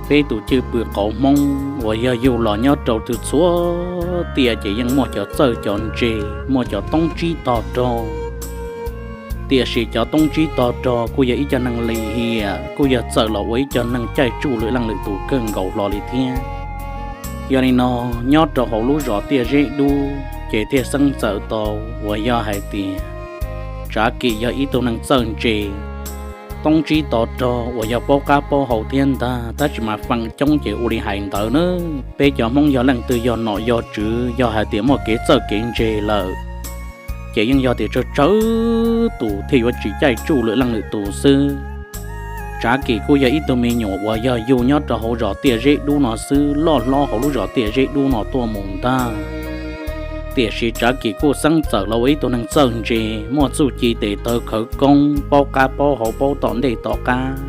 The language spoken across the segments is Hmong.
Peb tus cwj pwm qauv Hmoob uas yog yug los nyob rau txhua tiam ces yeej muaj cov txawj cov ntse, muaj cov toob tsib tog rog. Tiam sis cov toob tsib tog rog kuj yog ib co neeg lim hiam, kuj yog txawm los ua ib co neeg caij tsuj lwm leej lwm tus kawg nkaus hlo li thiab. Yog li no, nyob rau hauv lub zos Tiaj Zeb Dub ces thiaj xeeb txawm tau uas yog hais tias Tsav Kim yog ib tug neeg txawj ntse, toob tsib tog rog uas yog paub qab paub hau thiab ntag, tab sis mas feem coob ces ua li hais ntawd na, peb cov Hmoob yog leej twg yog nom yog tswv, yog hais tias muaj kev txawj kev ntse lawm ces yeej yog tias tsawg tsawg tus thiaj yuav tsis caij tsuj lwm leej lwm tus xwb. Tsav Kim kuj yog ib tug me nyuam uas yog yug nyob rau hauv zos Tiaj Zeb Dub no xwb, loj hlob hauv lub zos Tiaj Zeb Dub no tuaj mus ntag. Tiam sis Tsav Kim kuj xeeb txawm los ua ib tug neeg txawj ntse, muaj txuj ci tes taw khawv koob, paub qab paub hau, paub tom ntej tom qab.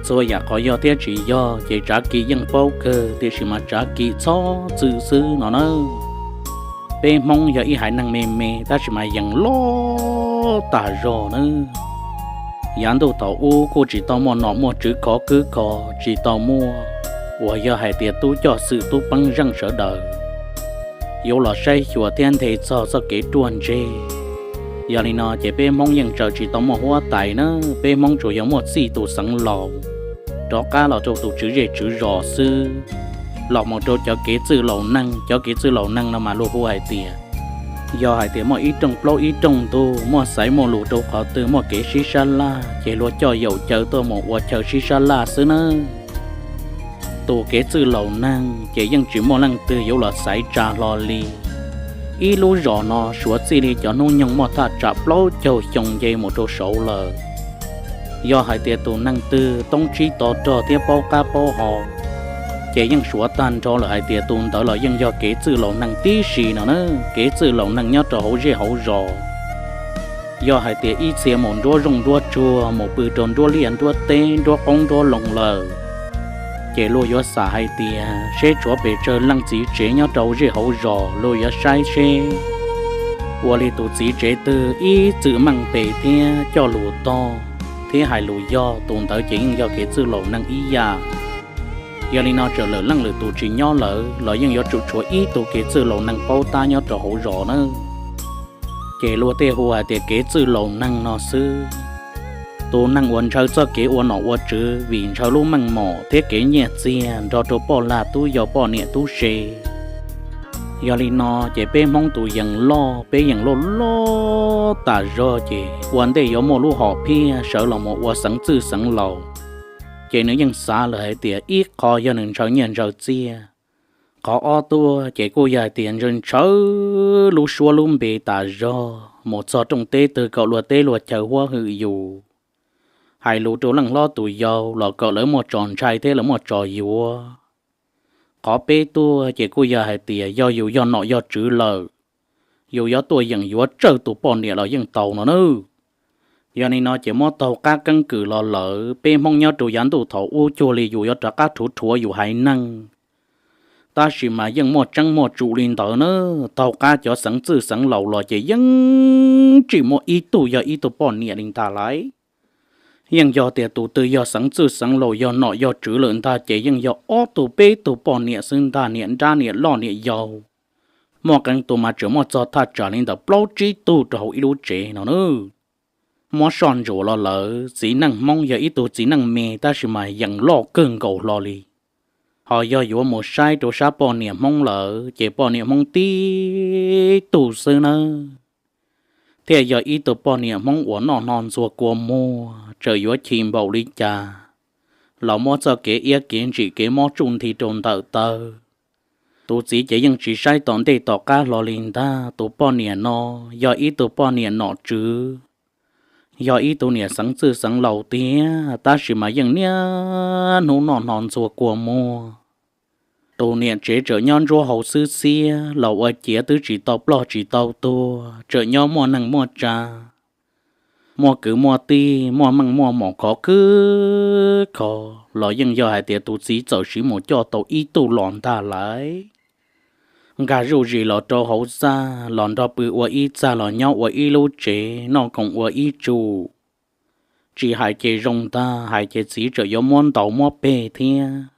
Txhua yam qhov yog thiab tsis yog ces Tsav Kim yeej paub kawg, tiam sis mas Tsav Kim txhob txwm xwb no na. Peb Hmoob yog ib haiv neeg me me tab sis mas yeej loj tas zog na. Yav ntuj thaum ub kuj tsis tau muaj nom muaj tswv khov kwb kho, tsis tau muaj uas yog hais tias tub coj xwm tub peeb zeej sawv daws yuav los saib xyuas thiab nthe txog txoj kev ruaj ntseg. Yog li no ces peb Hmoob yeej tseem tsis tau muaj huab tais na, peb Hmoob tsuas yog muaj txij tus xeev laus rov qab los rau tus tswv zej tswv zos xwb. Los mus rau cov kev txwj laus neeg, cov kev txwj laus neeg no mas luag hu hais tias yog hais tias muaj ib rooj plaub ib rooj ntug, muaj xaiv muaj lus rau qhov twg, muaj kev sib sab laj ces luag coj yaum caw tuaj mus ua chaw sib sab laj xwb nawb. Tus kev txwj laus neeg ces yeej tsis muaj leej twg yuav los xaiv tsa hlo li. Ib lub zos no suav txij li cov hnub nyoog muaj thaj tsam plaub caug xyoo nce mus rau saud lawm, yog hais tias tus neeg twg toob tsib tog rog thiab paub qab paub hau ces yeej suav tag nrho lawm hais tias tus ntawd los yeej yog kev txwj laus neeg tib si no na, kev txwj laus neeg nyob rau hauv zej hauv zos. Yog hais tias ib txhia mus nruab zooj nruab tsuag, mus pw rau nruab liaj nruab teb, nruab qoob nruab loo lawm, ces luag yuav xam hais tias seb tshuav pes tsawg leej txiv tsev nyob rau zej hauv zos, luag yuav saib seb ua li tus txiv tsev twg ib txwm meej pes thiab coj lus tog thiab hais lus yog, tus ntawd ces yeej yog kev txwj laus neeg ib yam. Yog li no txawm lwm leej lwm tus tsis nyob lawm los yeej yuav tsum tshuav ib tug kev txwj laus neeg paub tab nyob rau hauv zos na. Ces luag thiaj hu hais tias kev txwj laus neeg no xwb. Tus neeg uas ntshaw txoj kev ua nom ua tswv vim ntshaw lub meej mom thiab kev nyiaj txiag nrog rau poj lag tub yau poj niam tub se. Yog li no ces peb Hmoob tus yees loj, peb yees loj loj tas zog ces ua ntej yuav muaj lub hom phiaj sawv los mus ua xeev txwj xeev laus, ces nws yeej xav lawm hais tias ib qho yog nws ntshaw nyiaj ntshaw txiaj, qhov ob tuaj ces kuj yog hais tias ntshaw ntshaw lub suab lub npe tas zog mus txog rooj teb twg kom luag teb luag chaw huab hwm yus, hais lus rau leej hlob tus yau los kom lawv muaj tso ntshai thiab lawv muaj tso yuav. Qhov peb tuaj ces kuj yog hais tias yog yus yog nom yog tswv lawm, yus yuav tuaj yeem yuav tsawj tus poj niam los yeej tau no nawb. Yog li no ces muab taug qab keeb kwm los lawm, peb Hmoob nyob rau yav ntuj thaum ub cuag li yus yuav rov qab rhuav rhuav yus haiv neeg. Tab sis mas yeej muaj tseeb muaj tsum li ntawd na, taug qab cov xeev txwj xeev laus los ces yeej tsis muaj ib tug yog ib tug poj niam li ntag lauj. Yeej yog tias tus twg yog xeev txwj xeev laus yog nom yog tswv lawm ntag ces yeej yog ob tug peb tug poj niam xwb ntag, niam nrab niam loj niam yau. Muaj qee tus mas tseem muaj txog thaj tsam li ntawm plaub tsib tug rau hauv ib lub tsev no nawb. Muab soj ntsuam los lawm, txiv neej Hmoob yog ib tug txiv neej me tab sis mas yees loj kawg nkaus hlo li. Ho yog yuav mus saib rau sab poj niam Hmoob lawm ces poj niam Hmoob tib tug xwb nawb, thiaj yog ib tug poj niam Hmoob uas noj hno ntxuag kua muag, txawm yuav chim npaum li cas los muab txoj kev iab kev ntsim kev mob tsuj nthi rau ntawm taw. Tus txiv ces yeej tsis saib tom ntej tom qab hlo li ntag. Tus poj niam no yog ib tug poj niam nom tswv, yog ib tug niam xeev txwj xeev laus tiag, tab sis mas yeej niaj hnub noj hno ntxuag kua muag. Tus niam tsev tseem nyob ntsuab hau xwb xiab los ua ciav twb tsis tau ploj tsis tau tuag, tseem nyob muaj neej muaj tsa, muaj kwv muaj tij, muaj meej muaj mom khov khwb kho, los yeej yog hais tias tus txiv txawm siv mus coj tau ib tug los ntag lauj. Nkag zuj zus los rau hauv txaj, los nrog pw ua ib txaj, los nyob ua ib lub tsev, noj koom ua ib tsum. Tsis hais ces zoo ntag, hais ces txiv tseem yuav muab ntaus muab peg thiab.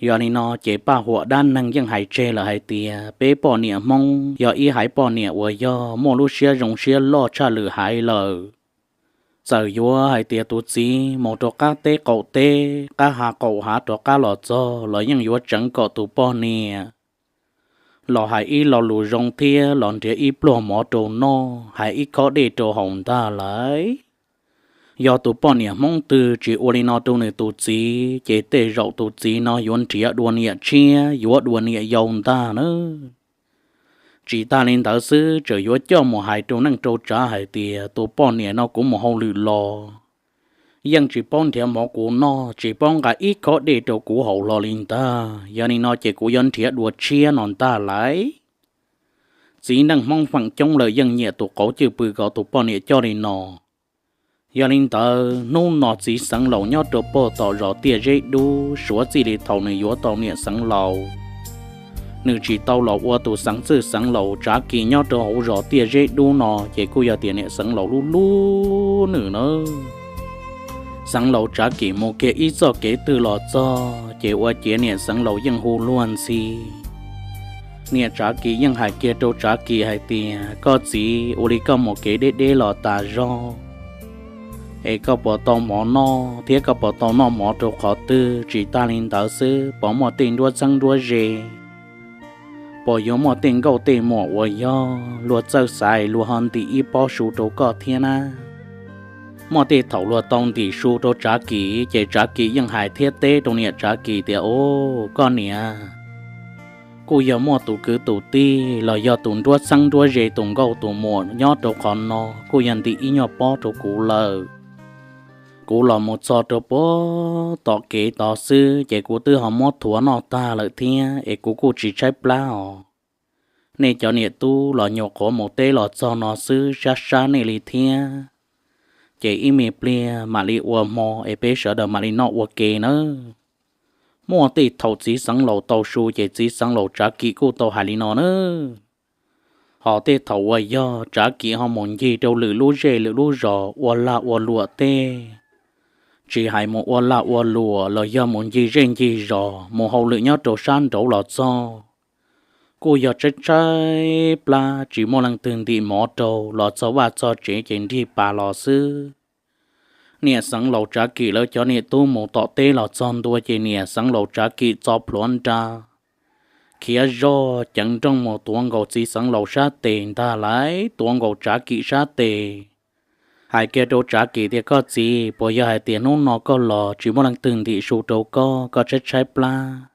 Yog li no ces paj huam dab neeg yeej hais tseg lawm hais tias peb poj niam Hmoob yog ib haiv poj niam uas yog muaj lub siab zoo siab loj tshaj lwm haiv lawm. Txawm yuav hais tias tus txiv mus rau qab teb qaum teb, qab hav qaum hav rov qab los txog los yeej yuav tseev kom tus poj niam los hais ib lo lus zoo thiab los nrhiav ib pluag mov rau noj, hais ib khob dej rau haus ntag lauj. Yog tus poj niam Hmoob twg tsis ua li no rau nws tus txiv ces tej zaum tus txiv no yuav nrhiav dua niam tshiab, yuav dua niam yau ntag nawb. Tsis tas li ntawd xwb, tseem yuav coj mus hais rau neej rau tsav hais tias tus poj niam no kuv mus hauj lwm los yeej tsis paub nrhiav mov kuv noj, tsis paub nqa ib khob dej rau kuv haus hlo li ntag. Yog li no ces kuv yuav nrhiav dua tshiab no ntag lauj. Txiv neej Hmoob feem coob lawm yeej nyiam tus qauv cwj pw kom tus poj niam coj li no. Yog li ntawd hnub no txiv xeev laus nyob rau pem tom zos Tiaj Zeb Dub, suav txij li thaum nws yuav tau niam xeev laus, nws tsis tau los ua tus xeev txwj xeev laus Tsav Kis nyob rau hauv zos Tiaj Zeb Dub no ces kuj yog tias niam xeev laus hlub hlub nws nawb. Xeev laus Tsav Kis mus kiag ib txoj kev twg los txog ces ua ciav niam xeev laus yeej hu luag ntxhi. Niam Tsav Kis yeej hais kiag rau Tsav Kis hais tias, koj txiv, ua li koj mus kev deb deb los tas zog es koj puas tau mov noj thiab koj puas tau noj mov rau qhov twg? Tsis tas li ntawd xwb, puas muaj tej nruab txheeb nruab ze, puas yuav muaj tej nkauj tej muam uas yog luag txawj xaiv luag ho ntim ib pob su rau koj thiab na? Muaj tej thaum luag tau ntim su rau Tsav Kis ces Tsav Kis yeej hais thiab teb rau niam Tsav Kis tias, o, koj niam, kuj yog muaj tus kwv tus tij los yog tus nruab txheeb nruab ze tus nkauj tus muam nyob rau qhov no kuj yog ntim ib nyuag pob rau kuv lawm. Kuv los mus txog rau pem tom kev tod xwb ces kuv twb ho muab thuav noj tag lawm thiab es kuv kuj tsis tshaib plab os. Nej cov niam tub los nyuam qhuav mus teb los txog no xwb, sab sab nej li thiab. Ces ib me pliag mam li ua hmo es peb sawv daws mam li noj ua ke nawb. Muaj tej thaum txiv xeev laus tau su ces txiv xeev laus Tsav Kis kuj tau hais li no nawb. Ho tej thaum uas yog Tsav Kis ho mus ncig rau lwm lub zej lwm lub zos ua lag ua luam tej, tsis hais mus ua lag ua luam los yog mus ncig zej ncig zos, mus hauj lwm nyob rau sab nraud los txog, kuj yog tshaib tshaib plab tsis muaj leej twg ntim mov rau los txog vaj txog tsev ces nrig pas los xwb. Niam xeev laus Tsav Kis lawv cov niam tub mus tom teb los txog ntua ces niam xeev laus Tsav Kis txo plhuav nra, khiav zog ceev nrooj mus tuav nkaus txiv xeev laus sab tes ntag lauj, tuav nkaus Tsav Kis sab tes. Hais kiag rau Tsav Kis tias, koj txiv, puas yog hais tias hnub no koj los tsis muaj leej twg ntim su rau koj, koj tshaib tshaib plab,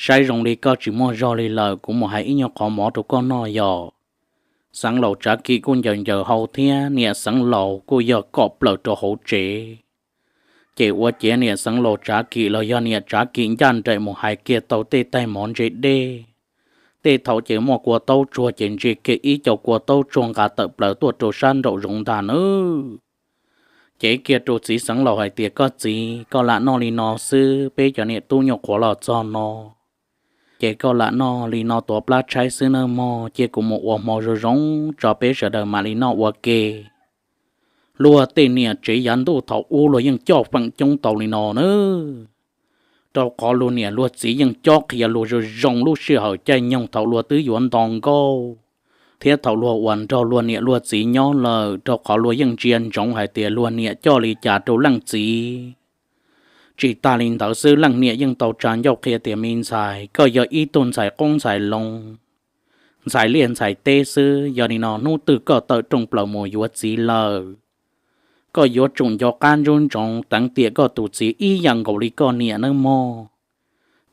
saib zoo li koj tsis muaj zog li lawm, kuv mus hais ib nyuag qhov mov rau koj noj yom. Xeev laus Tsav Kis kuj ncaws ncaws hau thiab niam xeev laus kuj yog kom plaws rau hauv tsev. Ces ua ciav niam xeev laus Tsav Kis los yog niam Tsav Kis ncaj nraim mus hais kiag tau tej taig mov ntse dej. Tej thaum ces muaj kua taub tsuag ces ntsia kiag ib co kua taub tsuag nqa tawm plaws tuaj rau sab nraum zoov ntag nawb. Cev kiag rau txiv xeev laus hais tias, koj txiv, koj lam noj li no xwb, peb cov niam tub nyuam qhuav los txog no, ces koj lam noj li no tuav plab tshaib xwb nawb mog, cia kuv mus ua hmo zoo zoo tso peb sawv daws mam li noj ua ke. Luag tej niam tsev yav ntuj thaum ub luag yeej coj feem coob tau li no nawb. Rau qhov luag niam luag txiv yeej cob qhia luag zoo zoo lub sij hawm caij nyoog thaum luag twb yuav nto nkauj, thiab thaum luag uas nrog luag niam luag txiv nyob lawm, rau qhov luag yeej ntsia ntsoov hais tias luag niam coj li cas rau leej txiv. Tsis tas li ntawd xwb, leej niam yeej tau tsa ncauj qhia tias, me ntxhais, koj yog ib tug ntxhais qoob ntxhais loo, ntxhais liaj ntxhais teb xwb, yog li no hnub twg koj tawm rooj plaws mus yuav txiv lawm, koj yuav tsum nco qab ntsub ntsoov teev tiam koj tus txiv ib yam nkaus li koj niam nawb mog.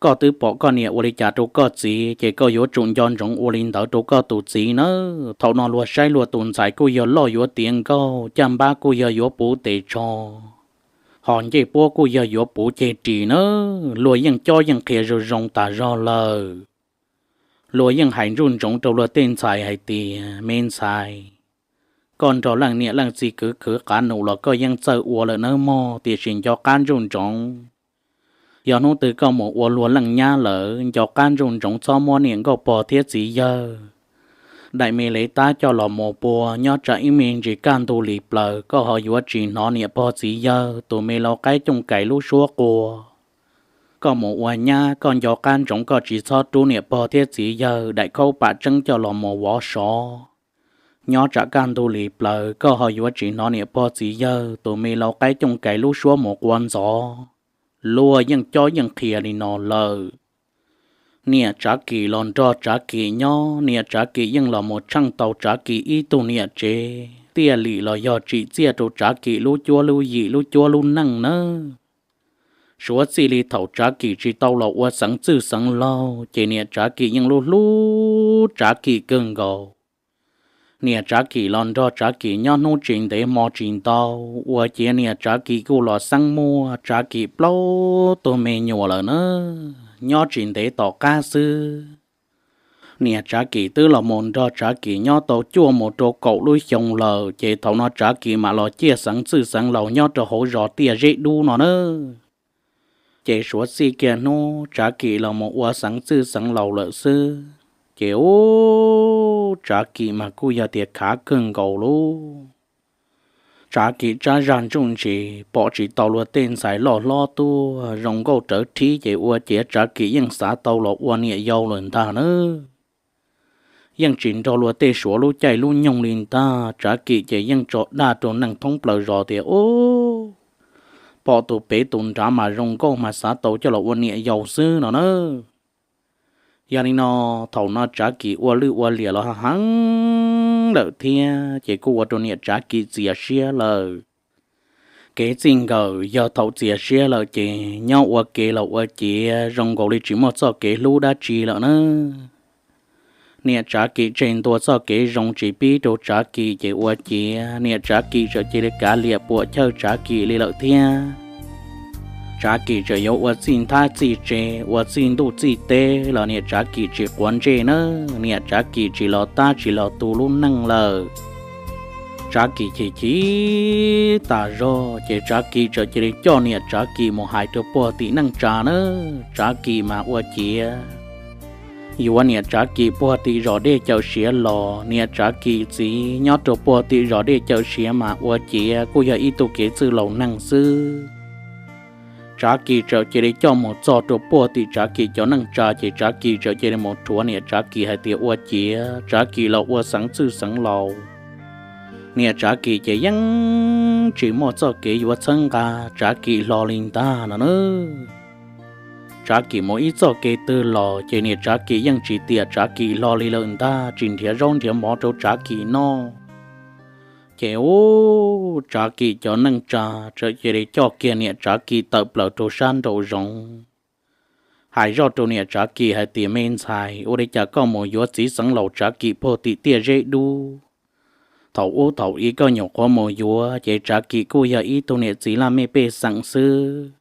Koj twb pom koj niam ua li cas rau koj txiv, ces koj yuav tsum nco ntsoov ua li ntawd rau koj tus txiv nawb. Thaum no luag saib luag tus ntxhais kuj yog loj yuav tiav nkauj, caj npab kuj yog yuav puv tes tsho, ho ncej puab kuj yog yuav puv ceg ris nawb. Luag yeej cob yeej qhia zoo zoo tas zog lawm. Luag yeej hais ntsub ntsoov rau luag tej ntxhais hais tias, me ntxhais, koj nrog leej niam leej txiv khwv khwv qav num los koj yeej txawj ua lawm nawb mog, tiam sis nco qab ntsub ntsoov, yog hnub twg koj mus ua luag leej nyab lawm, nco qab ntsub ntsoov txhob muab niam nkauj pog thiab txiv yawg daim me lev tab coj los mus pua, nyob tsam ib me ntsis kaj ntug li plaws koj ho yuav tsis hnov niam pog txiv yawg tus me lau qaib cooj kais lub suab qua. Koj mus ua nyab koj nco qab ntsoov koj tsis txhob rub niam pog thiab txiv yawg daim khaub pam tseeb coj los mus vov sov. Nyob tsam kaj ntug li plaws koj ho yuav tsis hnov niam pog txiv yawg tus me lau qaib cooj kais lub suab mus quav ntxov. Luag yeej cob yeej qhia li no lawm. Niam Tsav Kim los nrog Tsav Kim nyob, niam Tsav Kim yeej los mus tsheej tau Tsav Kim ib tug niam tsev tiaj lim los yog tsim txiaj rau Tsav Kim lub cuab lub yim lub cuab lub neej nawb. Suav txij li thaum Tsav Kim tsis tau los ua xeev txwj xeev laug ces niam Tsav Kim yeej hlub hlub Tsav Kim kawg nkaus. Niam Tsav Kim los nrog Tsav Kim nyob hnub tsis ntev hmo tsis ntau, ua ciav niam Tsav Kim kuj los xeeb muaj Tsav Kim plaub tug me nyuam lawm na. Nyob tsis ntev tom qab xwb, niam Tsav Kim twb los mus nrog Tsav Kim nyob tau cuaj mus rau kaum lub xyoo lawm ces thaum no Tsav Kim mam los ciaj xeev txwj xeev laus nyob rau hauv zos Tiaj Zeb Dub no na. Ces suav txij kiag hnub Tsav Kim los mus ua xeev txwj xeev laus lawm xwb, ces ub, Tsav Kim mas kuj yog tias khav kawg nkaus lauj. Tsav Kim tsab zaj ntsuj ntsis pom tsis tau luag tej ntxhais loj hlob tuaj zoo nkauj rawv rhib ces ua ciav Tsav Kim yeej xav tau los ua niam yau lawm ntag na. Yeej tsis nrog luag tej suav lub caij lub nyoog li ntag, Tsav Kim ces yeej tso dag rau neeg thoob plaws zos tias ub, pom tus pem tus nrad mas zoo nkauj mas xav tau coj los ua niam yau xwb no na. Yog li no, thaum no Tsav Kim ua lwj ua liam los heev lawm thiab ces kuj ua rau niam Tsav Kim txias siab lawm. Kev txij nkawm yog thaum txias siab lawm ces nyob ua ke los ua ciav zoo nkaus li tsis muaj txoj kev hlub dab tsi lawm na. Niam Tsav Kim tseg ntua txoj kev zoo tsis pib rau Tsav Kim ces ua ciav niam Tsav Kim txawm cia li kav liam puam chawj Tsav Kim li lawm thiab. Tsav Kim txawm yuav ua txij nthab txij tsev ua txij ntuj txij teb los niam Tsav Kim tsis quav ntsej na, niam Tsav Kim tsis los tab tsis los tu lub neej lawm. Tsav Kim chim chim tas zog ces Tsav Kim txawm cia li coj niam Tsav Kim mus hais rau puag tim neej tsa na. Tsav Kim mas ua ciav yuav niam Tsav Kim puag tim zos Dej Cawm Siav los, niam Tsav Kim txiv nyob rau puag tim zos Dej Cawm Siav mas ua ciav kuj yog ib tug kev txwj laus neeg xwb. Tsav Kim txawm cia li coj mus txog rau puag tim Tsav Kim cov neej tsa ces Tsav Kim txawm cia li mus rhuav niam Tsav Kim hais tias ua ciav Tsav Kim los ua xeev txwj xeev laus. Niam Tsav Kim ces yeej tsis muaj txoj kev yuav txhawb nqa Tsav Kim hlo li ntag no na. Tsav Kim mus ib txoj kev twg los ces niam Tsav Kim yeej tsis tiam Tsav Kim hlo li lawm ntag, tsis nrhiav zaub nrhiav mov rau Tsav Kim noj. Ces ub, Tsav Kim cov neej tsa txawm cia li coj kiag niam Tsav Kim tawm plaws rau sab nraum zoov, hais zoj rau niam Tsav Kim hais tias me ntxhais, ua li cas koj mus yuav txiv xeev laus Tsav Kim puag tim Tiaj Zeb Dub? Thaum ub thaum i koj nyuam qhuav mus yuav ces Tsav Kim kuj yog ib tug niam txiv laj mej pej xeem xwb.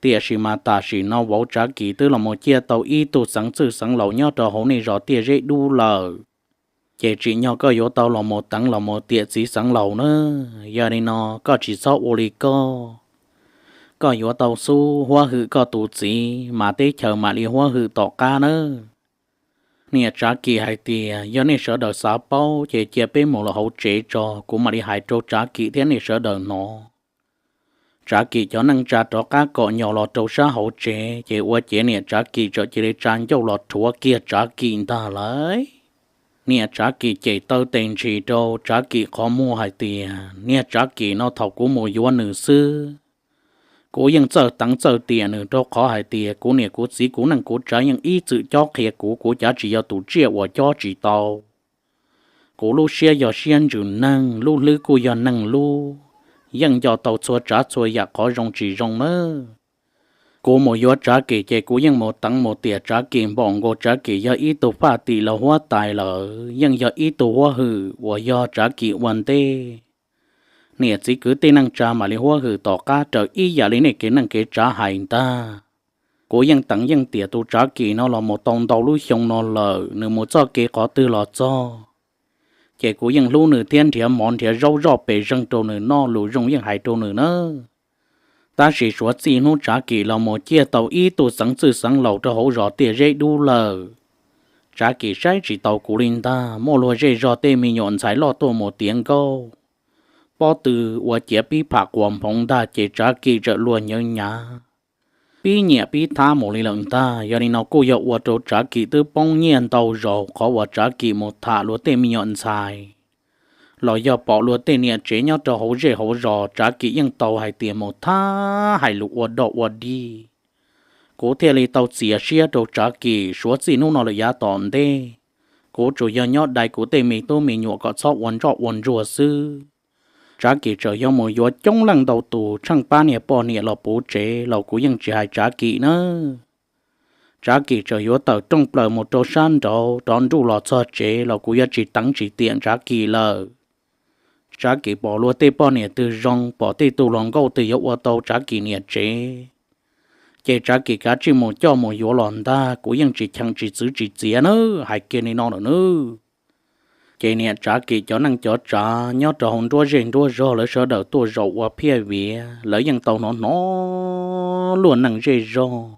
Tiam sis mas tam sim no vauv Tsav Kim twb los mus ciaj tau ib tug xeev txwj xeev laus nyob rau hauv nej zos Tiaj Zeb Dub lawm, ces tsim nyog koj yuav tau los mus teev los mus tiam txiv xeev laus na. Yog li no koj tsis txhob ua li koj, koj yuav tau xub huab hwm koj tus txiv mas teb chaws mam li huab hwm tom qab nawb. Niam Tsav Kim hais tias yog nej sawv daws xav paub ces cia peb mus los hauv tsev tso, kuv mam li hais rau Tsav Kim thiab nej sawv daws hnov. Tsav Kim cov neej tsa rov qab kom nyos los rau sab hauv tsev ces ua ciav niam Tsav Kim txawm cia li tsa ncauj los rhuav kiag Tsav Kim ntag lauj. Niam Tsav Kim cem taw tes ntshis rau Tsav Kim qhov muag hais tias niag Tsav Kim no thaum kuv mus yuav nws xwb, kuv yeej txawj teev txawj tiam nws rau qhov hais tias kuv niam kuv txiv kuv neej kuv tsav yeej ib txwm cob qhia kuv, kuv cav tsis yog tus tsiaj uas cob tsis tau. Kuv lub siab yog siab ntsws neeg, lub hlwb kuj yog neeg lub, yeej nco tau txhua tsav txhua yam qhov zoo tsis zoo nawb. Kuv mus yuav Tsav Kim ces kuv yeej mus teev mus tiam Tsav Kim npaum nkaus Tsav Kim yog ib tug faj tim los huab tais lawm, yeej yog ib tug huab hwm uas yog Tsav Kim ua ntej, niam txiv kwv tij neej tsa mam li huab hwm tom qab raws ib yam li nej kev neej kev tsav hais ntag. Kuv yeej teev yeej tiam tus Tsav Kim no los mus tau ntau lub xyoo no lawm, nws mus txoj kev qhov twg los txog, ces kuv yeej hlub nws thiab nrhiav mov nrhiav zaub zoj pes zeeg rau nws noj, lus zoo yeej hais rau nws na. Tab sis suav txij hnub Tsav Kim los mus ciaj tau ib tug xeev txwj xeev laus rau hauv zos Tiaj Zeb Dub lawm, Tsav Kim saib tsis taus kuv li ntag. Muaj luag zej zog tej me nyuam ntxhais loj tuaj mus tiav nkauj, pob tw ua ciav pib pham quas nphoov ntag ces Tsav Kim txawm luag nyawv nyav, pib nyiam pib thab mus li lawm ntag. Yog li no kuj yog ua rau Tsav Kim twb poob nyiaj ntau zaus qhov uas Tsav Kim mus tham luag tej me nyuam ntxhais los yog pom luag tej niam tsev nyob rau hauv zej hauv zos, Tsav Kim yeej tau hais tias mus thab hais lus ua dog ua dig. Kuv thiaj li tau txiav siab rau Tsav Kim, suav txij hnub no lawm yav tom ntej, kuv tsuas yog nyob dai kuv tej me tub me nyuam kom txhob ua ntsoj ua ntsuag xwb. Tsav Kim txawm yuav mus yuav coob leej ntau tus tsheej pab niag poj niam los puv tsev los kuv yeej tsis hais Tsav Kim nawb. Tsav Kim txawm yuav tawm rooj plaws mus rau sab nraud rov nruj los txog tsev los kuv yuav tsis teev tsis tiam Tsav Kim lawm. Tsav Kim pom luag tej poj niam twg zoo, pom tej tug hluas nkauj twg yuav ua tau Tsav Kim niam tsev, ces Tsav Kim kav tsij mus coj mus yuav los ntag, kuv yeej tsis cheem tsis txwv tsis txiav nawb, hais kiag li no lawm nawb. Ces niam Tsav Kim cov neej cov tsav nyob rau hauv nruab zej nruab zog lawv sawv daws tuaj zaum ua phiaj viav, lawv yeej tau hnov hnov luag neej zej zog,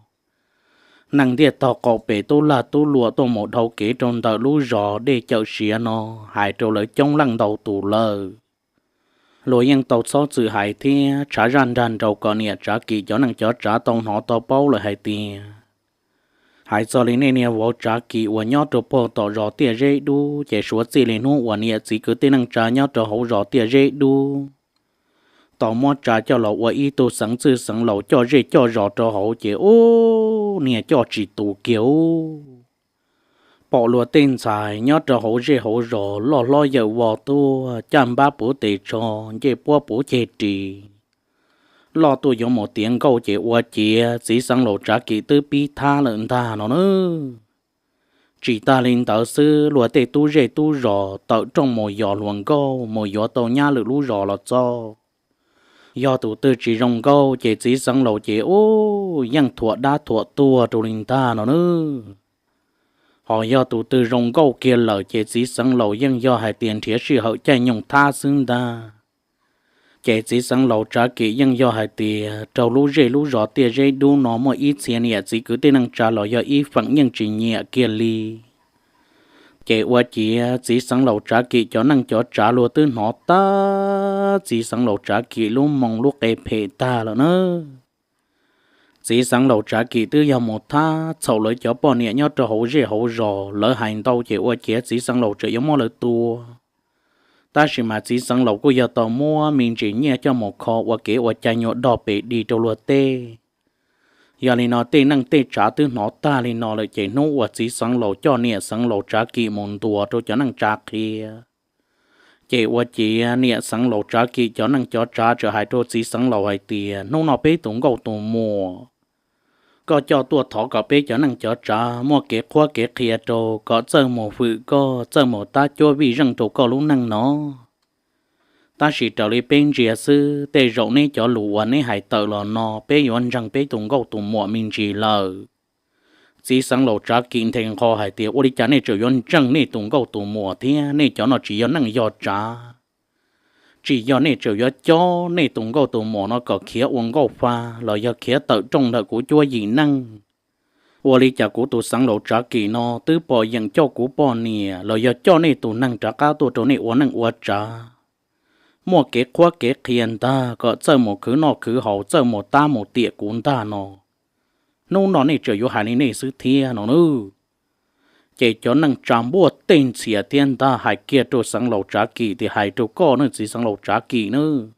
neeg ntiaj tog qaum pem tub lag tub luam tuaj mus dhau kev rau ntawm lub zos dej cawm siav no, hais rau lawv coob leej ntau tus lawm. Luag yeej tau txhob txwm hais thiab tshav zaj nrag nraus kom niam Tsav Kim cov neej cov tsav tau hnov tau paub lawm hais tias, hais txog li nej niag vauv Tsav Kim uas nyob rau puag tom zos Tiaj Zeb Dub, ces suav txij li hnub uas niam txiv kwv tij neej tsa nyob rau hauv zos Tiaj Zeb Dub tau muab tsa coj los ua ib tug xeev txwj xeev laus coj zej coj zos rau hauv ces ub, niag coj tsis tus kiag ub. Pom luag tej ntxhais nyob rau hauv zej hauv zos loj hlob yawm vos tuaj caj npab puv tes tsho, ncej puab puv ceg ris, loj tuaj yuav mus tiav nkauj ces ua ciav txiv xeev laus Tsav Kim twb pib thab lawm ntag no nawb. Tsis tag li ntawd xwb, luag tej tub zej tub zos tawm rooj mus yos hluas nkauj mus yuav tau nyab lwm lub zos los txog. Yog tus twg tsis zoo nkauj ces txiv xeev laus ces ub, yeej thuam dab thuam tuag rau li ntag no nawb. Ho yog tus twg zoo nkauj kiag lawm ces txiv xeev laus yeej yog hais tias nrhiav sij hawm caij nyoog thab xwb ntag. Ces txiv xeev laus Tsav Kim yeej yog hais tias rau lub zej lub zos Tiaj Zeb Dub no muaj ib txhia niam txiv kwv tij neej tsa los yog ib feem yeej tsis nyiam kiag li. Ces ua ciav txiv xeev laus Tsav Kim cov neej cov tsav luag twb hnov tag txiv xeev laus Tsav Kim lub moo lub qe phem tag lawm na. Txiv xeev laus Tsav Kim twb yog mus thab txhaum lawv cov poj niam nyob rau hauv zej hauv zos, lawv hais ntau ces ua ciav txiv xeev laus tseem yuav muab lawv tua. Tab sis mas txiv xeev laus kuj yog tau muab me ntsis nyiaj coj mus kho ua kev ua cai nyuag dog pes dig rau luag tej. Yog li no tej neej tej tsav twb hnov tag li no lawm ces hnub uas txiv xeev laus coj niam xeev laus Tsav Kim mus ntuas rau cov neej tsa qhia, ces ua ciav niam xeev laus Tsav Kim cov neej cov tsav txawm hais rau txiv xeev laus hais tias hnub no peb tus nkauj tus muam koj coj tuaj thov kom peb cov neej cov tsav muaj kev qhuab kev qhia rau kom txawj mus hwm koj, txawj mus tab cuab vij zeej rau koj lub neej no. Tab sis raws li peb ntsia xwb, tej zaum neb cov lus uas neb hais tawm los no peb yuav ntseeg peb tus nkauj tus muam me ntsis lawm. Txiv xeev laus Tsav Kim nthe nqho hais tias ua li cas nej tseem yuav ntseeg nej tus nkauj tus muam thiab? Nej cov no tsis yog neej yog tsav, tsis yog nej tseem yuav cob nej tus nkauj tus muam no kom khiav ua nkauj fa los yog khiav tawm rooj ntawm kuv cuab yim neej. Ua li cas kuv tus xeev laus Tsav Kim no twb pom yeem coj kuv poj niam los yog coj nej tus neeg rov qab tuaj rau nej ua neej ua tsav, muaj kev qhuab kev qhia ntag kom txawj mus khwv noj khwv haus, txawj mus tab mus tiam kuv ntag no. Hnub no nej tseem yuav hais li nej xwb thiab no nawb. Ces cov neej tsa npuaj tej ntxhias thiab ntag hais kiag rau xeev laus Tsav Kim tias hais rau koj nawb txiv xeev laus Tsav Kim nawb,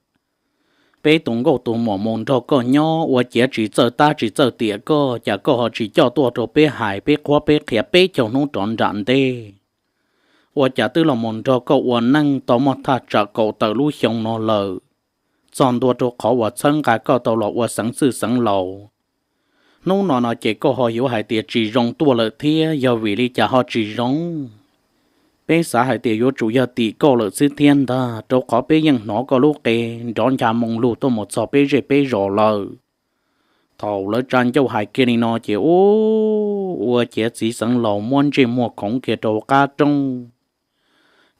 peb tus nkauj tus muam mus nrog koj nyob ua ciav tsis txawj tab tsis txawj tiam koj, cas koj ho tsis coj tuaj rau peb hais peb qhuab peb qhia peb caug hnub rov nram ntej? Ua cas twb los mus nrog koj ua neej tau muaj thaj tsam kaum tawm lub xyoo no lawm, txog ntua rau qhov uas txhawb nqa koj tau los ua xeev txwj xeev laus, hnub no no ces koj ho yuav hais tias tsis zoo tuaj lawm thiab, yog vim li cas ho tsis zoo? Peb xav hais tias yuav tsum yog tim koj lawm xwb thiab ntag, rau qhov peb yeej hnov koj lub qe nrov ncha moo lug tuaj mus txog peb zej peb zos lawm. Thaum lawv tsa ncauj hais kiag li no ces ub, ua ciav txiv xeev laus muab ntsej muag khoov kiag rau hauv qab rooj.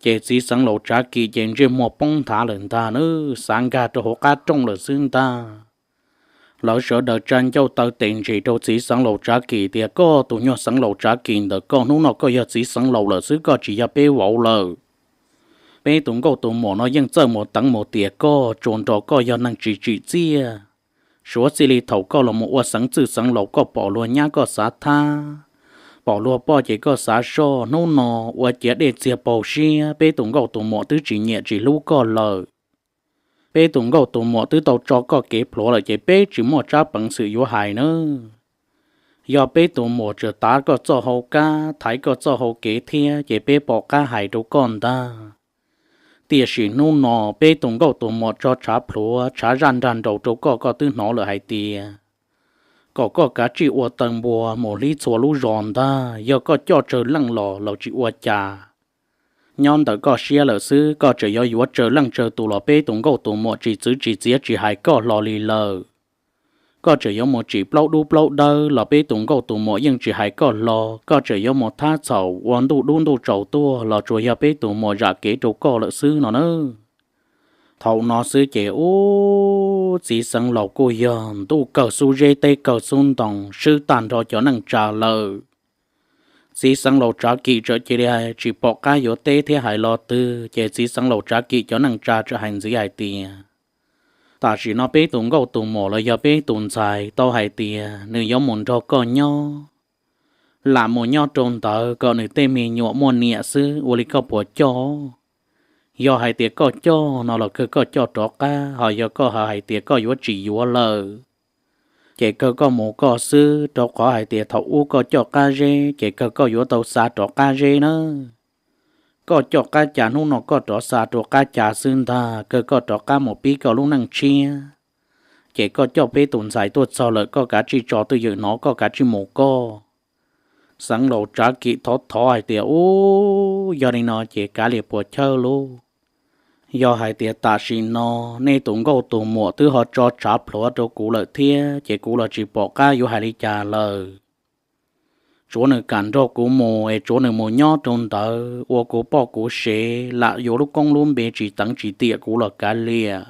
Ces txiv xeev laus Tsav Kim ces ntsej muag poob nthav lawm ntag nawb, xav nkag rau hauv qab rooj lawm xwb ntag. Lawv sawv daws tsa ncauj taw tes ntses rau txiv xeev laus Tsav Kim tias koj tus nyuag xeev laus Tsav Kim ntawm koj, hnub no koj yog txiv xeev laus lawm xwb, koj tsis yog peb vauv lawm. Peb tus nkauj tus muam no yeej txawj mus teev mus tiam koj, tsuas nrog koj yog neeg tsis tsim txiaj, Suav txij li thaum koj los mus ua xeev txwj xeev laus koj pom luag nyab koj xav thab, pom luag poj ces koj xav soj. Hnub no ua ciav dej txiag paug siab, peb tus nkauj tus muam twb tsis nyiam tsis hlub koj lawm. Peb tus nkauj tus muam twb tau tso koj kev plhuav lawm ces peb tsis muaj tsab peev xwm yuav hais nawb. Yog peb tus muam tsuas tav koj txoj hau kab, thaiv koj txoj hau kev thiab ces peb pom qab hais rau koj ntag. Tiam sis hnub no peb tus nkauj tus muam tso tshav plhuav tshav zaj nrag nraus rau koj, koj twb hnov lawm hais tias kom koj kav tsij ua taw npua mus hlib txhua lub zos ntag. Yog koj coj tsawg leej los los tsis ua cas, nyob ntawm koj siab lawm xwb. Koj tseem yuav yuav tsawg leej tsawg tus los peb tus nkauj tus muam tsis txwv tsis txiav tsis hais koj hlo li lawm. Koj tseem yuav mus tsim plaub dub plaub dawb los peb tus nkauj tus muam yeej tsis hais koj hlo. Koj tseem yuav mus thab txhaum ua ntuj dub ntuj tsaus tuaj los tsuas yog peb tus muam zam kev rau koj lawm xwb no na. Thaum no xwb ces ub, txiv xeev laus kuj yog ntuj kawg xub zeb teb kawg xub ntoo, swb tag nrho cov neej tsa lawm. Txiv xeev laus Tsav Kim txawm cia li tsis pom qab yuav teb thiab hais lo twg, ces txiv xeev laus Tsav Kim cov neej tsa txawm hais ntxiv hais tias, tam sim no peb tus nkauj tus muam los yog peb tus ntxhais tau hais tias nws yuav mus nrog koj nyob, lam mus nyob rau ntawd kom nws tej me nyuam muaj niam xwb, ua li koj puas coj? Yog hais tias koj coj no los kawg koj coj rov qab, ho yog koj ho hais tias koj yuav tsis yuav lawm, ces kawg koj mus koj xwb, rau qhov hais tias thaum ub koj coj qab zeb ces kawg koj yuav tau xa rov qab zeb na. Koj coj qab cas hnub no koj rov xa rau qab cas xwb ntag, kawg koj rov qab mus pib koj lub neej tshiab. Ces koj coj peb tus ntxhais tuaj txog lawm koj kav tsij tso twj ywm hnov, koj kav tsij mus koj. Xeev laus Tsav Kim thov thov hais tias, ub, yog li no ces kav liam puas chawj lauj. Yog hais tias tam sim no nej tus nkauj tus muam twb ho tso tshav plhuav rau kuv lawm thiab ces kuv los tsis pom qab yuav hais li cas lawm. Tsuav nws kam nrog kuv mus es tsuav nws mus nyob rau ntawd ua kuv poj kuv sev, lam yuav lub koob lub npe tsis teev tsis tiam kuv los kav liam.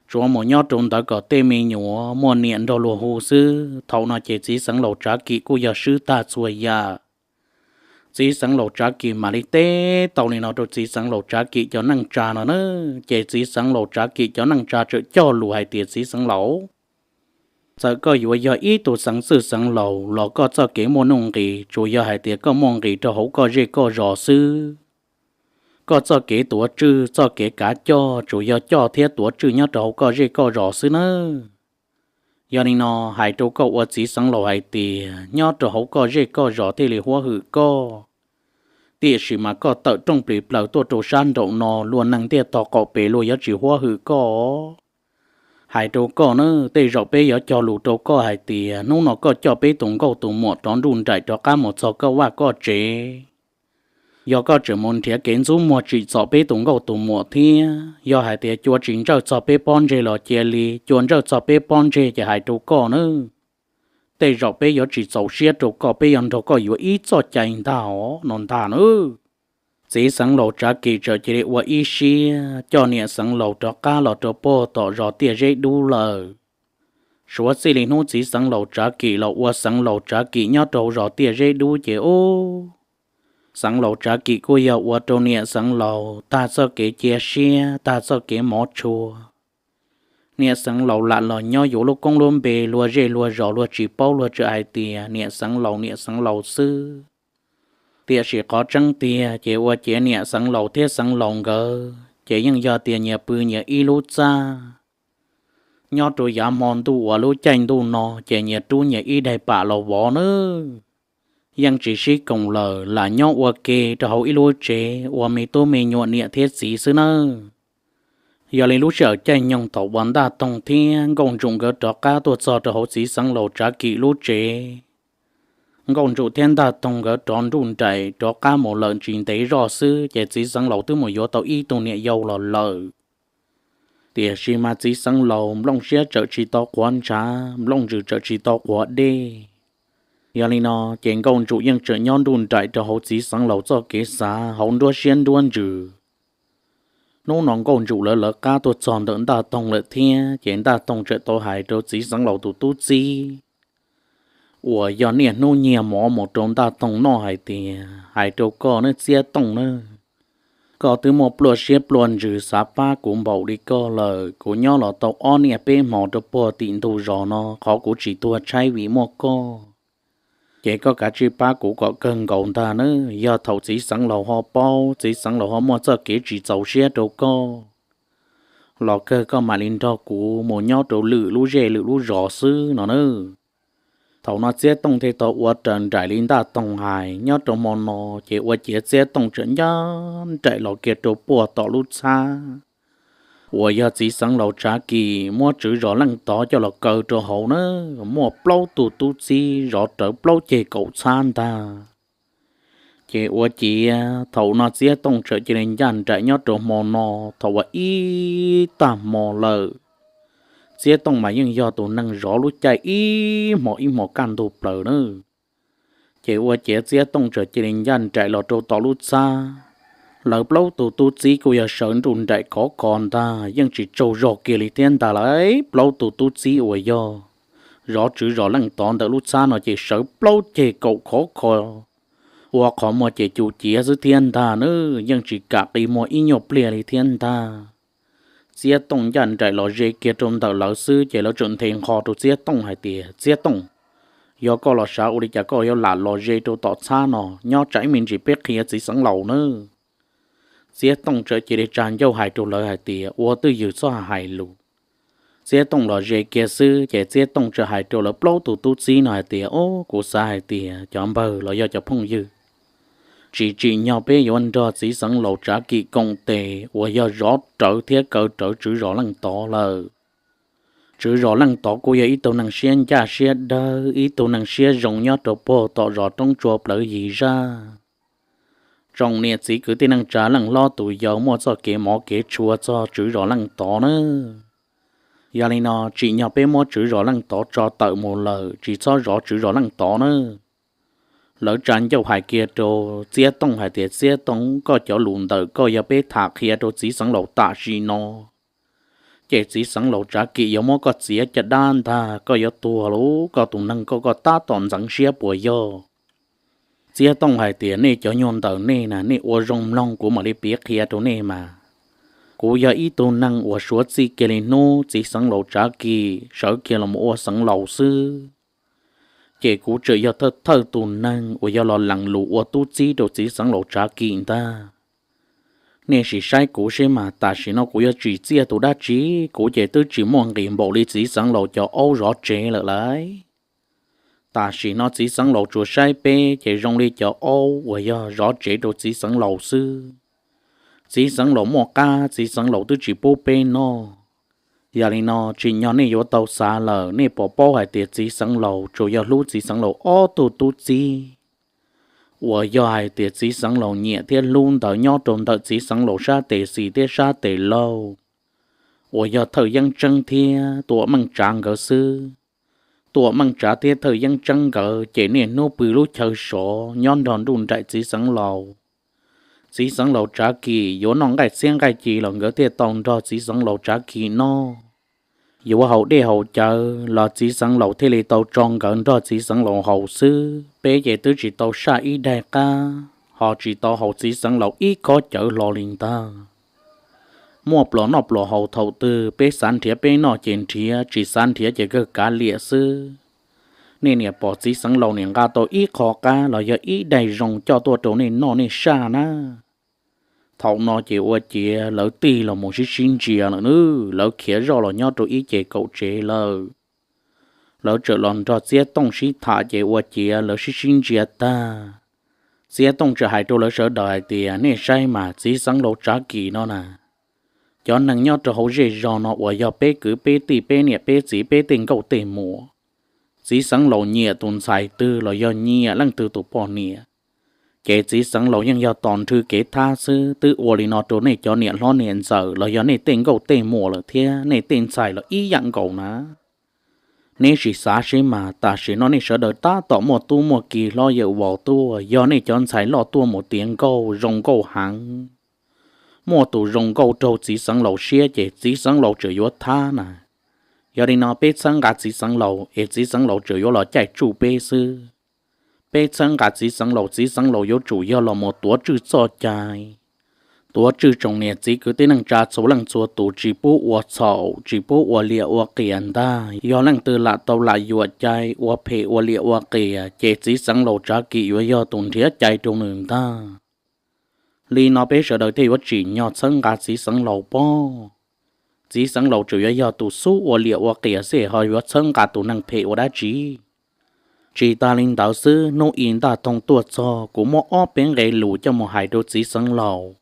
Tsuav mus nyob rau ntawd kom tej me nyuam muaj niam nrog luag hu xwb. Thaum no ces txiv xeev laus Tsav Kim kuj yog swb tag txhua yam. Txiv xeev laus Tsav Kim mam li teb tau li no rau txiv xeev laus Tsav Kim cov neej tsa no na. Ces txiv xeev laus Tsav Kim cov neej tsa txawm cog lus hais tias, txiv xeev laus, txawm koj yuav yog ib tug xeev txwj xeev laus los koj txoj kev muaj nuj nqis tsuas yog hais tias koj muaj nqis rau hauv koj zej koj zos xwb. Koj txoj kev tuav tswj txoj kev kav coj tsuas yog coj thiab tuav tswj nyob rau hauv koj zej koj zos xwb nawb. Yog li no hais rau koj ua txiv xeev laus hais tias nyob rau hauv koj zej koj zos thiaj li huab hwm koj. Tiam sis mas koj tawm rooj plis plaws tuaj rau sab nraum no luag neeg ntiaj tog qaum pem luag yuav tsis huab hwm koj. Hais rau koj na, tej zaum peb yuav cog lus rau koj hais tias hnub no koj coj peb tus nkauj tus muam rov nruj nraim rov qab mus txog koj vaj koj tsev. Yog koj tseem mus nrhiav kev ntxub muag tsim txom peb tus nkauj tus muam thiab, yog hais tias cua tsis ntsawj txog peb pob ntseg los cia li, cua ntsawj txog peb pob ntseg ces hais rau koj na, tej zaum peb yuav tsis txaus siab rau koj, peb yuav nrog koj yuav ib txoj cai ntag os no ntag na. Txiv xeev laus Tsav Kim txawm cia li ua ib siab coj niam xeev laus rov qab los rau puag tom zos Tiaj Zeb Dub lawm. Suav txij li hnub txiv xeev laus Tsav Kim los ua xeev laus Tsav Kim nyob rau zos Tiaj Zeb Dub ces ub, xeev laus Tsav Kim kuj yog ua rau niam xeev laus tag txoj kev cia siab tag txoj kev mov tshua. Niam xeev laus lam los nyob yuav lub koob lub npe luag zej luag zos luag tsis paub, luag tsuas hais tias niam xeev laus niam xeev laus xwb. Tiam sis qhov tseeb tiag ces ua ciav niam xeev laus thiab xeev laus nkawd ces yeej yog tias nyias pw nyias ib lub txaj. Nyob rau yav hmo ntuj uas lub caij ntuj no ces nyias rub nyias ib daim pam los vov nawb. Yeej tsis sib koom lawm, lam nyob ua ke rau hauv ib lub tsev ua me tub me nyuam niam thiab txiv xwb nawb. Yog li lub sij hawm caij nyoog thaum uas Ntaj Toog thiab Nkauj Ntsum nkawd rov qab tuaj txog rau hauv txiv xeev laus Tsav Kim lub tsev, Nkauj Ntsum thiab Ntaj Toog nkawd rov nruj nraim rov qab mus lawm tsis ntev zoj xwb ces txiv xeev laus twb mus yuav tau ib tug niam yau los lawm. Tiam sis mas txiv xeev laus nplooj siab txawm tsis tau quav ntshav, nplooj ntsws txawm tsis tau quav dej. Yog li no ces Nkauj Ntsum yeej tseem nyob nruj nraim rau hauv txiv xeev laus txoj kev xav hauv nruab siab nruab ntsws. Hnub no Nkauj Ntsum lawv lawv qab tuaj txog ntawm Ntaj Toog lawm thiab ces Ntaj Toog txawm tau hais rau txiv xeev laus tus tub txib uas yog niaj hnub nyiag mov mus rau Ntaj Toog noj hais tias, hais rau koj nawb Txiab Tooj nawb, Koj twb muaj pluaj siab pluaj ntsws xav pab kuv npaum li koj lawm, kuv nyob los tau ob niaj peb hmo rau puag tim ntug zos no, qhov kuv tsis tuag tshaib vim muaj koj, ces koj kav tsij pab kuv kom kawg nkaus ntag nawb. Yog thaum txiv xeev laus ho paub, txiv xeev laus ho muaj txoj kev tsis txaus siab rau koj los kawg koj mam li nrog kuv mus nyob rau lwm lub zej lwm lub zos xwb no nawb. Thaum no Txiab Tooj thiaj tau ua raws nraim li Ntaj Toog hais. Nyob rau hmo no ces ua ciav Txiab Tooj txawm ncaj nraim los kiag rau puag tom lub txhab uas yog txiv xeev laus Tsav Kis muab tswv zos Leej Tov coj los kaw rau hauv na, muaj plaub tug tub txib zov rawv plaub ceg kaum txhab ntag. Ces ua ciav thaum no Txiab Tooj txawm cia li ncaj nraim nyob rau hmo no, thaum uas ib tag hmo lawm, Txiab Tooj mas yeej yog tus neeg zov lub caij ib hmo ib hmo kaj ntug plaws na. Ces ua ciav Txiab Tooj txawm cia li ncaj nraim los rau tom lub txhab. Lawv plaub tug tub txib kuj yog sawv nruj nraim khov kho ntag, yeej tsis tsaug zog kiag li thiab ntag lauj. Plaub tug tub txib uas yog zov tswv zos Leej Tov ntawm lub txhab no ces sawv plaub ceg kaum khov kho, ua qhov muag ces cus ciav xwb thiab ntag nawb, yeej tsis kam qi muag ib nyuag pliag li thiab ntag. Txiab Tooj ncaj nraim los ze kiag rau ntawm lawv xwb ces lawv txawm nthe nqho rau Txiab Tooj hais tias, Txiab Tooj, yog koj los sav ua li cas koj yuav lam los ze rau tom txhab no, nyob tsam ib me ntsis peb qhia txiv xeev laus nawb. Txiab Tooj txawm cia li tsa ncauj hais rau lawv hais tias, Ua twj ywm txhob hais lus. Txiab Tooj los ze kiag xwb ces Txiab Tooj txawm hais rau lawv plaub tug tub txib no hais tias, Ob, kuv xav hais tias cov npawg los yog cov phooj ywg, tsis tsim nyog peb yuav nrog txiv xeev laus Tsav Kis koom tes uas yog zov rawv thiab kaw rawv tswv zos Leej Tov lawm. Tswv zos Leej Tov kuj yog ib tug neeg siab ncaj siab dawb, ib tug neeg siab zoo nyob rau puag tom zos roob tsua plawv yig zaj. Tsoom niam txiv kwv tij neej tsa leej hlob tus yau muaj txoj kev mov kev tshua txog tswv zos Leej Tov nawb. Yog li no tsim nyog peb muab tswv zos Leej Tov tso tawm mus lawm, tsis txhob zov tswv zos Leej Tov nawb. Lawv tsa ncauj hais kiag rau Txiab Tooj hais tias, Txiab Tooj, koj cov lus ntawm koj yog peb tham qhia rau txiv xeev laus tam sim no, ces txiv xeev laus Tsav Kis yuav muab koj txiav caj dab ntag, koj yuav tuag lauj, koj tus neeg koj koj tab tom ntxeev siab puas yog? Txiab Tooj hais tias, Nej cov nyuag ntawm nej na, nej ua zoo mloog kuv mam li piav qhia rau nej mas. Kuv yog ib tug neeg uas suav txij kiag li hnub txiv xeev laus Tsav Kis sawv kiag los mus ua xeev laus xwb, ces kuv tseem yog thawj thawj tus neeg uas yog los lees lus ua tub txib rau txiv xeev laus Tsav Kis ntag. Nej sim saib kuv seb mas, tam sim no kuv yuav tsim txiaj tus dab tsi? Kuv ces twb tsis muaj nqis npaum li txiv xeev laus cov aub zov tsev lawm lauj. Tam sim no txiv xeev laus tsuas saib peb ces zoo li cov aub uas yog zov tsev rau txiv xeev laus xwb. Txiv xeev laus muaj qab, txiv xeev laus twb tsis pub peb noj. Yog li no tsim nyog nej yuav tau xav lawm, nej puas paub hais tias txiv xeev laus tsuas yog hlub txiv xeev laus ob tug tub txib uas yog hais tias txiv xeev laus nyiam thiab hlub ntawd nyob rau ntawm txiv xeev laus sab tes xis thiab sab tes laug, uas yog Thawj Yeeb Tseeb thiab Tuam Meej Tsav nkawd xwb. Tuam Meej Tsav thiab Thawj Yeeb Tseeb nkawd ces niaj hnub pw lub chaw sov nyob nrog nruj nraim txiv xeev laus. Txiv xeev laus Tsav Kis yuav noj nqaij txhiab nqaij ci los nkawd thiaj tau nrog txiv xeev laus Tsav Kis noj. Yuav haus dej haus cawv los txiv xeev laus thiaj li tau tso nkawd nrog txiv xeev laus haus xwb. Peb ces twb tsis tau saj ib daig qab, ho tsis tau haus txiv xeev laus ib khob cawv hlo li ntag. Muaj pluas noj pluas haus thaum twg peb xav nrhiav peb noj ces nrhiav, tsis xav nrhiav ces kawg kav liam xwb. Nej niam pom txiv xeev laus niam nqa tau ib qho qab los yog ib daig zoo coj tuaj rau nej noj nej saj na. Thaum no ces ua ciav lawv tig los mus sib sib ntsia lawm nawb, lawv khiav zoj los nyob rau ib ce kaum tsev lawm. Lawv txawm los nrog Txiab Tooj sib tham ces ua ciav lawv sib sib ntsia tag, Txiab Tooj txawm hais rau lawv sawv daws hais tias, Nej saib mas, txiv xeev laus Tsav Kis no na, cov neeg nyob rau hauv zej zog no uas yog peb kwv peb tij peb niam peb txiv peb tej nkauj tej muam, txiv xeev laus nyiam tus ntxhais twg los yog nyiam leej twg tus poj niam, ces txiv xeev laus yeej yog tos nrhw kev thab xwb. Twb ua li no rau nej cov niam hlob niam ntxawm los yog nej tej nkauj tej muam lawm thiab, nej tej ntxhais los ib yam nkaus na. Neb sim xav seb mas, tam sim no nej sawv daws tab tom muaj tub muaj ki hlob yawm vos tuaj, yog nej cov ntxhais loj tuaj mus tiav nkauj zoo nkauj heev, muaj tus zoo nkauj raug txiv xeev laus siab ces txiv xeev laus tseem yuav thab na. Yog li no peb txhawb nqa txiv xeev laus es txiv xeev laus tseem yuav los caij tsuj peb xwb. Peb txhawb nqa txiv xeev laus, txiv xeev laus yuav tsum yog los mus tuav tswj txoj cai, Tuav tswj tsoom niam txiv kwv tij neej tsa txhua leej txhua tus tsis pub ua txhaum, tsis pub ua liam ua qias ntag. Yog leej twg lam tau lam yuam cai ua phem ua liam ua qias, ces txiv xeev laus Tsav Kim yuav yog tus nrhiav cai rau nws ntag. Li no peb sawv daws thiaj yuav tsim nyog txhawb nqa txiv xeev laus pob. Txiv xeev laus tsuas yuav yog tus xub ua liam ua qias xwb, ho yuav txhawb nqa tus neeg phem ua dab tsi? Tsis tas li ntawd xwb, hnub i Ntaj Thoo tuaj txog, kuv muab ob peb nqe lus coj mus hais rau txiv xeev laus.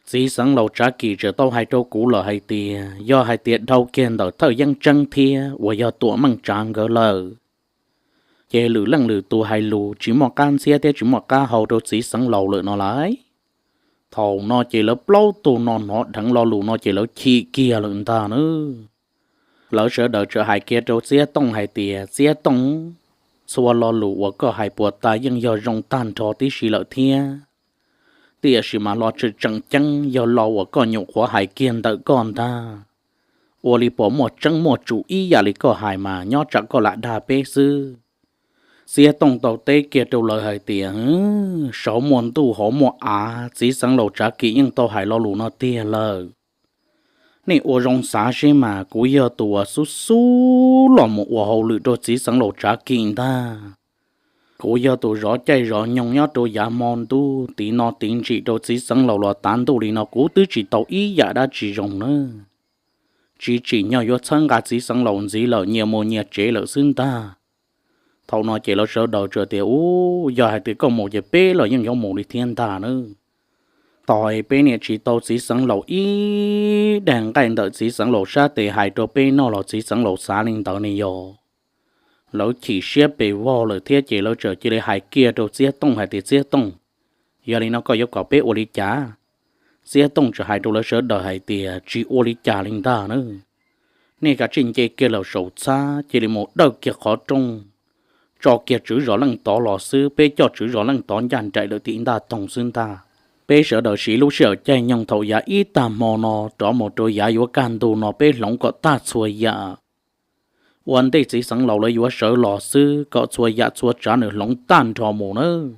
Txiv xeev laus Tsav Kim tseem tau hais rau kuv lawm hais tias yog hais tias dhau kiag ntawm thawj yeeb tseeb thiab uas yog Tuam Meej Tsav nkawd lawm, ces lwm leej lwm tus hais lus tsis muaj qab ntxhiab thiab tsis muaj qab hau rau txiv xeev laus lawm no lauj. Thaum no ces lawv plaub tug no hnov dheev lo lus no ces lawv chim kiag lawm ntag nawb. Lawv sawv daws txawm hais kiag rau Txiab Tooj hais tias, Txiab Tooj, txhua lo lus uas koj hais puas tas yeej yog zoo tag nrho tib si lawm thiab, tiam sis mas los tseem tseem ceeb yog lo uas koj nyuam qhuav hais kiag ntawm koj ntag. Ua li puas muaj tseeb muaj tsum ib yam li koj hais mas nyob tsam koj lam dag peb xwb. Txiab Tooj tau teb kiag rau lawv hais tias, Saum muaj ntuj hauv muaj av, txiv xeev laus Tsav Kim yeej tau hais lo lus no tiag lawm. Nej ua zoo xav seb mas kuv yog tus uas xub xub los mus ua hauj lwm rau txiv xeev laus Tsav Kim ntag. Kuv yog tus zov caij zov nyoog nyob rau yav hmo ntuj tiv no tiv ntsim rau txiv xeev laus los tav ntuj li no kuv twb tsis tau ib yam dab tsi zoo nawb. Tsis tsim nyog yuav txhawb nqa txiv xeev laus ntxiv lawm, nyias mus nyias tsev lawm xwb ntag. Thaum no ces lawv sawv daws txawm tias, Ub, yog hais tias koj mus ces peb los yeej yuav mus li thiab ntag nawb. Tos peb niam tsis tau txiv xeev laus ib daig nqaij ntawm txiv xeev laus sab tes hais rau peb noj los txiv xeev laus xav li ntawd ne yog. Lawv chim siab pes vog lawm thiab ces lawv txawm cia li hais kiag rau Txiab Tooj hais tias, Txiab Tooj, yog li no koj yuav kom peb ua li cas? Txiab Tooj txawm hais rau lawv sawv daws hais tias, Tsis ua li cas li ntag nawb. Nej kav tsij nce kiag los saum txhab cia li mus dawj kiag qhov rooj, tso kiag tswv zos Leej Tov los xwb, peb coj tswv zos Leej Tov ncaj nraim lawm tim Ntaj Toog xwb ntag. Peb sawv daws siv lub sij hawm caij nyoog thaum yav ib tag hmo no rov mus rau yav yuav kaj ntug no peb hloov kom tag txhua yam. Ua ntej txiv xeev laus lawv yuav sawv los xwb kom txhua yam txhua tsav nws hloov tag nrho mus nawb.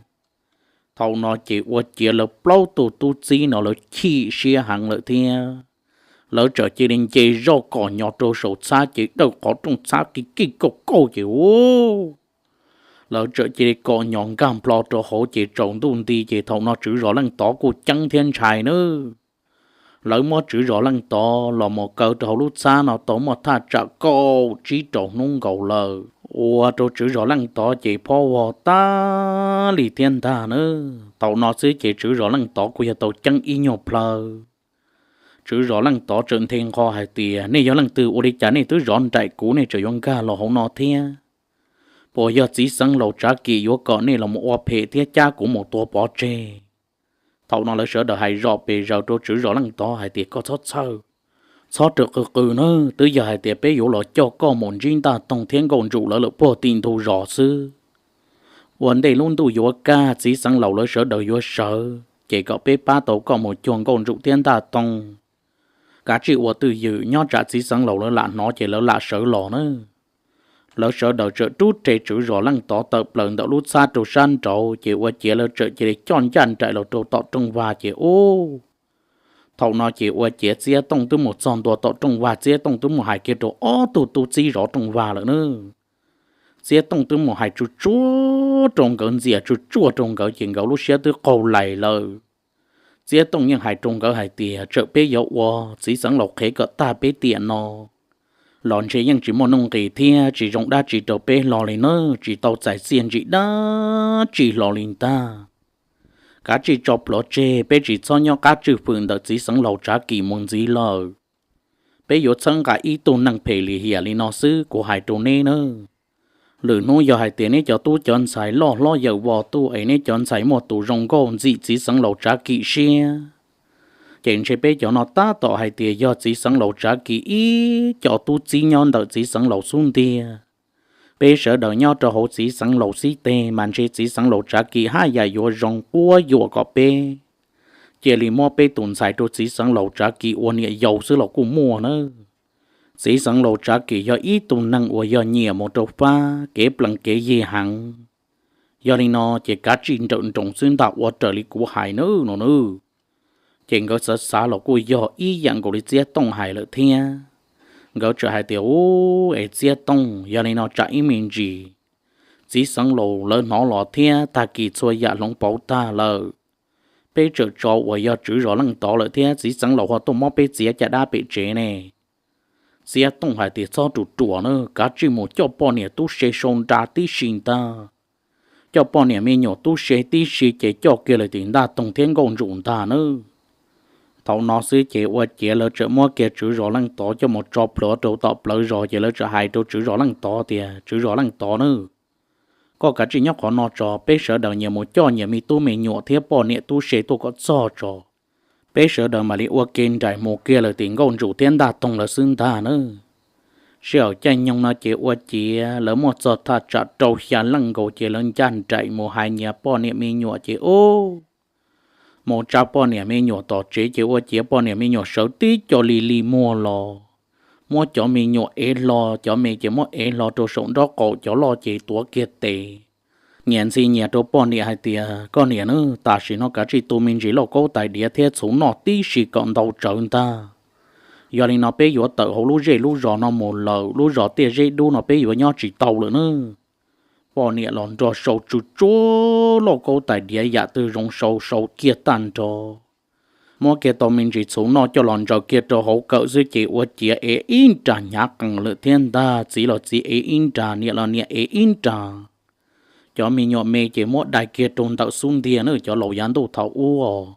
Thaum no ces ua ciav lawv plaub tug tub txib no lawv chim siab heev lawm thiab. Lawv txawm cia li nce zoj kom nyo rau saum txhab ces dawj qhov rooj txhab kij kij kauj kauj ces u, lawv txawm cia li kom nyo nkag nplo rau hauv ces tsaus ntuj nti ces thaum no tswv zos Leej Tov kuj ceeb thiab ntshai nawb. Lawv muab tswv zos Leej Tov los mus kaw rau hauv lub txhab no tau muaj thaj tsam kaum tsib rau hnub nkaus lawm, ua rau tswv zos Leej Tov ces phob vog tag li thiab ntag nawb. Thaum no xwb ces tswv zos Leej Tov kuj yog tau ceeb ib nyuag plhaw. Tswv zos Leej Tov txawm nthe nqho hais tias, Nej yog leej twg ua li cas nej twb zov nraim kuv nej tseem yuav nkag los hauv no thiab? Puas yog txiv xeev laus Tsav Kim yuav kom nej los mus ua phem thiab cab kuv mus tua pov tseg? Thaum no lawv sawv daws hais zom pes zaws rau tswv zos Leej Tov hais tias, Koj txhob txhawj, txhob raws qw qw nawb, twb yog hais tias peb yuav los coj koj mus ntsib Ntaj Toog thiab Nkauj Ntsum lawv lawm puag tim ntug zos xwb. Ua ntej lub ntuj yuav kaj txiv xeev laus lawv sawv daws yuav sawv ces kom peb pab tau koj mus cuag Nkauj Ntsum thiab Ntaj Toog. Kav tsij ua twj ywm, nyob tsam txiv xeev laus lawv lam hnov ces lawv lam sawv los nawb. Lawv sawv daws txawm rub rhe tswv zos Leej Tov tawm plaws ntawm lub txhab rau sab nraud ces ua ciav lawv txawm cia li coj ncaj nraim los rau tom rooj vag ces ub, thaum no ces ua ciav Txiab Tooj twb mus txog ntua tom rooj vag, Txiab Tooj twb mus hais kiag rau ob tug tub txib zov rooj vag lawm nawb. Txiab Tooj twb mus hais tsuj tsuaj rau nkawd, ntxias tsuj tsuaj rau nkawd ces nkawd lub siab twb qaug lais lawm. Txiab Tooj yeej hais rau nkawd hais tias, Txawm peb yuav ua txiv xeev laus qhev kom tag peb tiam no los ntshe yeej tsis muaj nuj nqis thiab tsis zoo dab tsi rau peb hlo li nawb, tsis tau txais txiaj ntsig dab tsi hlo li ntag. Kav tsij tso plhuav tseg, peb tsis txhob nyob qab tswj fwm ntawm txiv xeev laus Tsav Kim mus ntxiv lawm. Peb yuav txhawb nqa ib tug neeg phem lim hiam li no xwb, kuv hais rau neb nawb. Lwm hnub yog hais tias neb cov tub cov ntxhais loj hlob yawm vos tuaj es neb cov ntxhais muaj tus zoo nkauj ntxim txiv xeev laus Tsav Kim siab, ces ntshe peb cov no tab tom hais tias yog txiv xeev laus Tsav Kim ib co tub txib nyob ntawm txiv xeev laus xub ntiag. Peb sawv daws nyob rau hauv txiv xeev laus xib teg mas ntshe txiv xeev laus Tsav Kim haj yam yuav zoo quab yuam kom peb cia li muab peb tus ntxhais rau txiv xeev laus Tsav Kim ua niam yau xwb los kuj muaj nawb. Txiv xeev laus Tsav Kim yog ib tug neeg uas yog nyiam mus rau fab kev plees kev yig heev. Yog li no ces kav tsij nrawm nroos xwb ntag, ua raws li kuv hais nawb no nawb. Ces nkawd xav xav los kuj yog ib yam nkaus li Txiab Tooj hais lawm thiab. Nkawd txawm hais tias, Ub, es Txiab Tooj, yog li no tsam ib me ntsis txiv xeev laus lawv hnov los thiab tag kis txhua yam hloov pauv tag lawm, peb txawm tso uas yog tswv zos Leej Tov lawm thiab txiv xeev laus ho tuaj muab peb txiav caj dab pem tsev ne. Txiab Tooj hais tias, Txhob ruam ruam na, kav tsij mus coj poj niam tub se sau nra tib si ntag. Coj poj niam me nyuam tub se tib si ces coj kiag lawm tim Ntaj Toog thiab Nkauj Ntsum ntag nawb. Thaum no xwb ces ua ciav lawv txawm muab kiag tswv zos Leej Tov coj mus tso plhuav rau tom plawv zos ces lawv txawm hais rau tswv zos Leej Tov tias, Tswv zos Leej Tov nawb, koj kav tsij nyob qhov no tso, peb sawv daws nyias mus coj nyias me tub me nyuam thiab poj niam tub se tuaj kom txog tso, peb sawv daws mam li ua ke nraim mus kiag lawm tim Nkauj Ntsum thiab Ntaj Toog lawv xwb ntag nawb. Sij hawm caij nyoog no ces ua ciav lawv muaj txog thaj tsam rau xya leej nkaus ces lawv ncaj nraim mus hais nyias poj niam me nyuam ces ub, mus tsa poj niam me nyuam tom tsev ces ua ciav poj niam me nyuam sawv tib co li li muag los, muab cov me nyuam ev hlo, cov me ces muab ev hlo rau saum nraub qaum, cov loj ces tuav kiag tes. Nyias ntxhi nyias rau poj niam hais tias, Koj niam nawb, tam sim no kav tsij tu me ntsis lauj kaub tais diav thiab txhuv noj tib si kom ntau tsawv ntag. Yog li no peb yuav tawm hauv lub zej lub zos no mus lawm, lub zos Tiaj Zeb Dub no peb yuav nyob tsis tau lawm nawb. Poj niam los nrog sau tsw tsuab lauj kaub tais diav yam twg zoo sau sau kiag tag nrho. Muab kiag tau me ntsis txhuv noj coj los ntsaws kiag rau hauv kawm xwb ces ua ciav ev ib nra hnyav qees lawm thiab ntag, txiv los txiv ev ib nra, niam los niam ev ib nra. Cov me nyuam me ces muab dai kiag rau ntawm xub ntiag na, cov laus yav ntuj thaum ub os.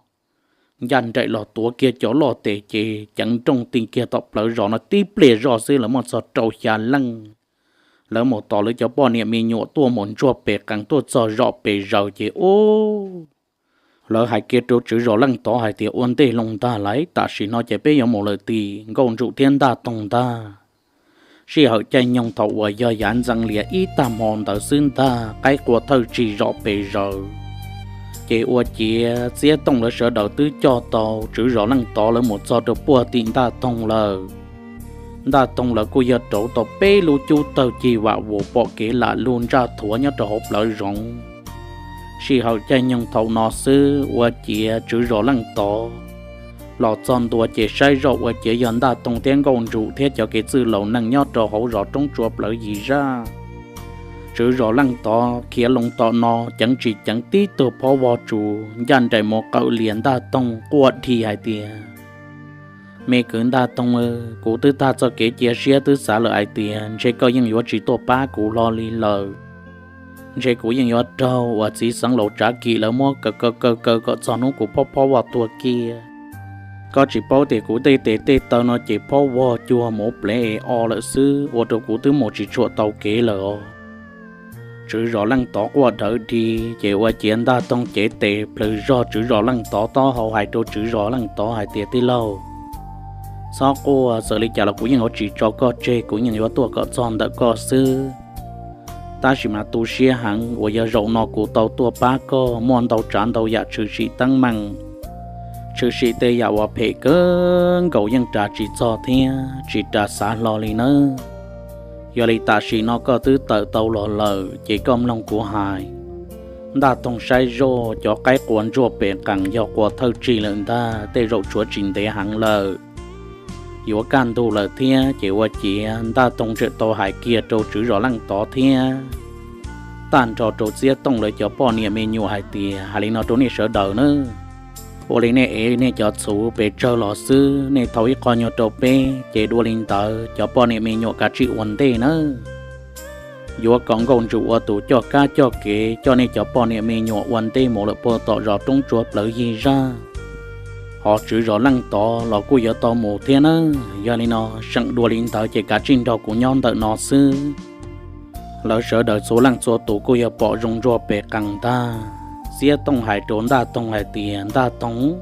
Ncaj nraim los tuav kiag cov loj tes ces ceev nrooj ti kiag tom plawv zos no tib pliag zoj xwb lawv muaj txog rau xya leej. Lawv mus tos lawv cov poj niam me nyuam tuaj mus ntsuag pes qees tuaj txog zos pes zaws ces ub, lawv hais kiag rau tswv zos Leej Tov hais tias, Ua ntej loo ntag lauj, tam sim no ces peb yuav mus lawm tim Nkauj Ntsum thiab Ntaj Toog ntag. Sij hawm caij nyoog thaum uas yog yav ntxeev lias ib tag hmo ntawd xwb ntag, qaib qua thawj tsig zom pes zaws. Ces ua ciav Txiab Tooj lawv sawv daws twb coj tau tswv zos Leej Tov lawv mus txog rau puag tim Ntaj Toog lawm. Ntaj Toog lawv kuj yog rauv tau peb lub cub tawg cig vam vus pom kev lam lug ntsaj thuav nyob rau hauv plawv zoov. Sij hawm caij nyoog thaum no xwb ua ciav tswv zos Leej Tov los txog ntua ces saib zoj ua ciav yog Ntaj Toog thiab Nkauj Ntsum thiab cov kev txwj laus neeg nyob rau hauv zos roob tsua plawv yig zaj. Tswv zos Leej Tov khiav loo tom no ceev tsis ceev tib tug phob vog tsus ncaj nraim mus qawm lias Ntaj Toog quaj dhi hais tias, Me kwv Ntaj Toog, kuv twb tag txoj kev cia siab twb xav lawm hais tias ntshe koj yeej yuav tsis tuaj pab kuv hlo li lawm. Ntshe kuv yeej yuav raug uas txiv xeev laus tsav kis lawv muab kaw kaw kaw kaw kom txog hnub kuv phob phob vog tuag kiag. Koj tsis paub tias kuv tej tes tej taw no ces phob vog cuag muv plev es o lawm xwb, ua rau kuv twb mus tsis tshua tau kev lawm os. Tswv zos Leej Tov quaj dawv dhi, ces ua ciav Ntaj Toog cev tes plhws zog tswv zos Leej Tov taub hau hais rau tswv zos Leej Tov hais tias, Tij laug, txhob quaj, txawm li cas los kuv yeej yuav tsis tso koj tseg, kuv yeej yuav tuaj kom txog ntawm koj xwb. Tab sis mas tu siab heev uas yog zaum no kuv tau tuaj pab koj muaj ntau tsav ntau yam tshwm sim teeb meem, tshwm sim tej yam uas phem kawg nkaus yeej ras tsis txog thiab tsis ras xav hlo li nawb. Yog li tam sim no koj twb tawm tau los lawm ces koj mloog kuv hais. Ntaj Toog saib zoj cov qaib qua ntsuag pes qees yog qua thawj tsig lawm ntag, tej zaum tshuav tsis ntev heev lawm. Yuav kaj ntug lawm thiab ces ua ciav Ntaj Toog tseem tau hais kiag rau tswv zos Leej Tov thiab tag nrho rau Txiab Tooj lawv cov poj niam me nyuam hais tias, Hais li no rau nej sawv daws nawb, ua li nej ev nej cov txhuv pes tsawg los xwb, nej thau ib qho nyuag rau peb, ces dua li ntawd cov poj niam me nyuam kav tsij ua ntej nawb. Yuav kom Nkauj Ntsum ua tus coj kab coj kev coj nej cov poj niam me nyuam ua ntej mus lawm puag tom zos roob tsua plawv yig zaj. Hos tswv zos Leej Tov los kuj yuav tau mus thiab nawb. Yog li no seem dua li ntawd ces kav tsij nrog kuv nyob ntawm no xwb. Lawv sawv daws txhua leej txhua tus kuj yog pom zoo ntsuag pes qees ntag. Txiab Tooj hais rau Ntaj Toog hais tias, Ntaj Toog,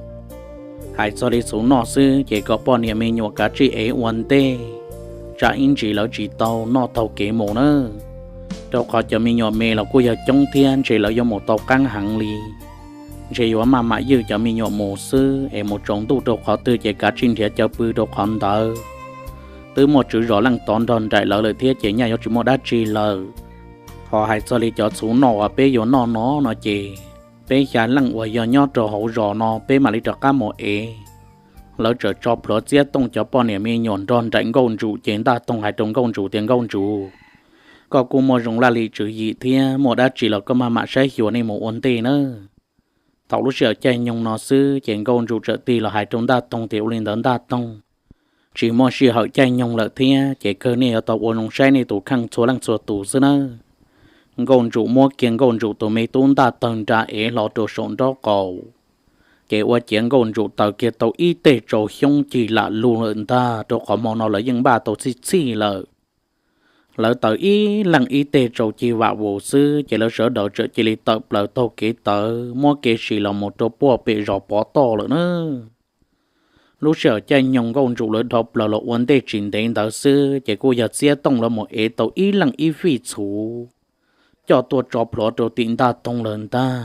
hais txog li txhuv noj xwb ces kom poj niam me nyuam kav tsij ev ua ntej, tsam ib ntsis lawv tsis tau noj taug kev mus nawb. Rau qhov cov me nyuam me los kuj yog coob thiab ntshe lawv yuav mus tau qeeb heev li. Ntshe yuav maj mam ywj cov me nyuam mus xwb es mus tsaus ntuj rau qhov twg ces kav tsij nrhiav chaw pw rau qhov ntawd. Twb muaj tswv zos Leej Tov nrog nraim lawv lawm thiab ces nyaj yuav tsis muaj dab tsi lawm. Ho hais txog li cov txhuv noj uas peb yuav noj no no ces peb xya leej uas yog nyob rau hauv zos no peb mam li rov qab mus ev. Lawv txawm tso plhuav Txiab Tooj cov poj niam me nyuam nrog nraim Nkauj Ntsum, ces Ntaj Toog hais rau Nkauj Ntsum tias, Nkauj Ntsum, koj kuj muaj zoo laj lim tswv yim thiab, muaj dab tsi los koj maj mam saib xyuas nej mus ua ntej nawb. Thaum lub sij hawm caij nyoog no xwb ces Nkauj Ntsum txawm tig los hais rau Ntaj Toog tias, Ua li ntawd Ntaj Toog, tsis muaj sij hawm caij nyoog lawm thiab, ces kawg nej yuav tau ua zoo saib nej tus kheej txhua leej txhua tus xwb nawb. Nkauj Ntsum muab kiag Nkauj Ntsum tus me tub Ntaj Tawg nra ev hlo rau saum nraub qaum, ces ua ciav Nkauj Ntsum taws kiag tau ib teg tsau xyoob cig lam lug lawm ntag, rau qhov hmo no lawv yeej npaj tau txhij txhij lawm. Lawv taws ib leeg ib teg tsau cig vam vus xwb ces lawv sawv daws txawm cia li tawm plaws taug kev tawv muab kev sim los mus rau puag pem zos Pov Toj lawm na. Lub sij hawm caij nyoog Nkauj Ntsum lawv dhau plaws los ua ntej tsis ntev ntawd xwb ces kuj yog Txiab Tooj lawv mus ev tau ib leeg ib fij txhuv coj tuaj tso plhuav rau tim Ntaj Toog lawm ntag.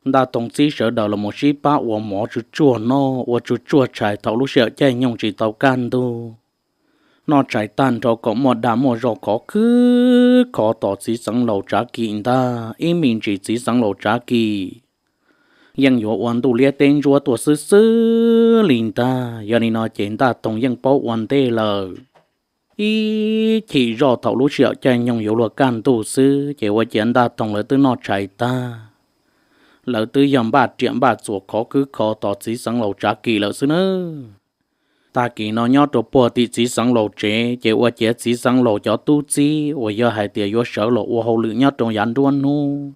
Ntaj Toog txib sawv daws los mus sib pab ua mov tsuj tsuag noj, ua tsuj tsuag tshais thaum lub sij hawm caij nyoog tsis tau kaj ntug. Noj tshais tag nrho kom muaj dag muaj zog khov khwb kho tos txiv xeev laus Tsav Kis ntag, ib me ntsis txiv xeev laus Tsav Kis yeej yuav ua ntuj liab teb ntsuab tuaj xwb xwb li ntag. Yog li no ces Ntaj Toog yeej paub ua ntej lawm. Ib chim zoj thaum lub sij hawm caij nyoog yuav luag kaj ntug xwb ces ua ciav Ntaj Toog lawv twb noj tshais tag, lawv twb yog npaj riam npaj txuas khov khwb kho tos txiv xeev laus Tsav Kis lawm xwb nawb. Tag kis no nyob rau puag tim txiv xeev laus tsev ces ua ciav txiv xeev laus cov tub txib uas yog hais tias yuav sawv los ua hauj lwm nyob rau yav nruab hnub,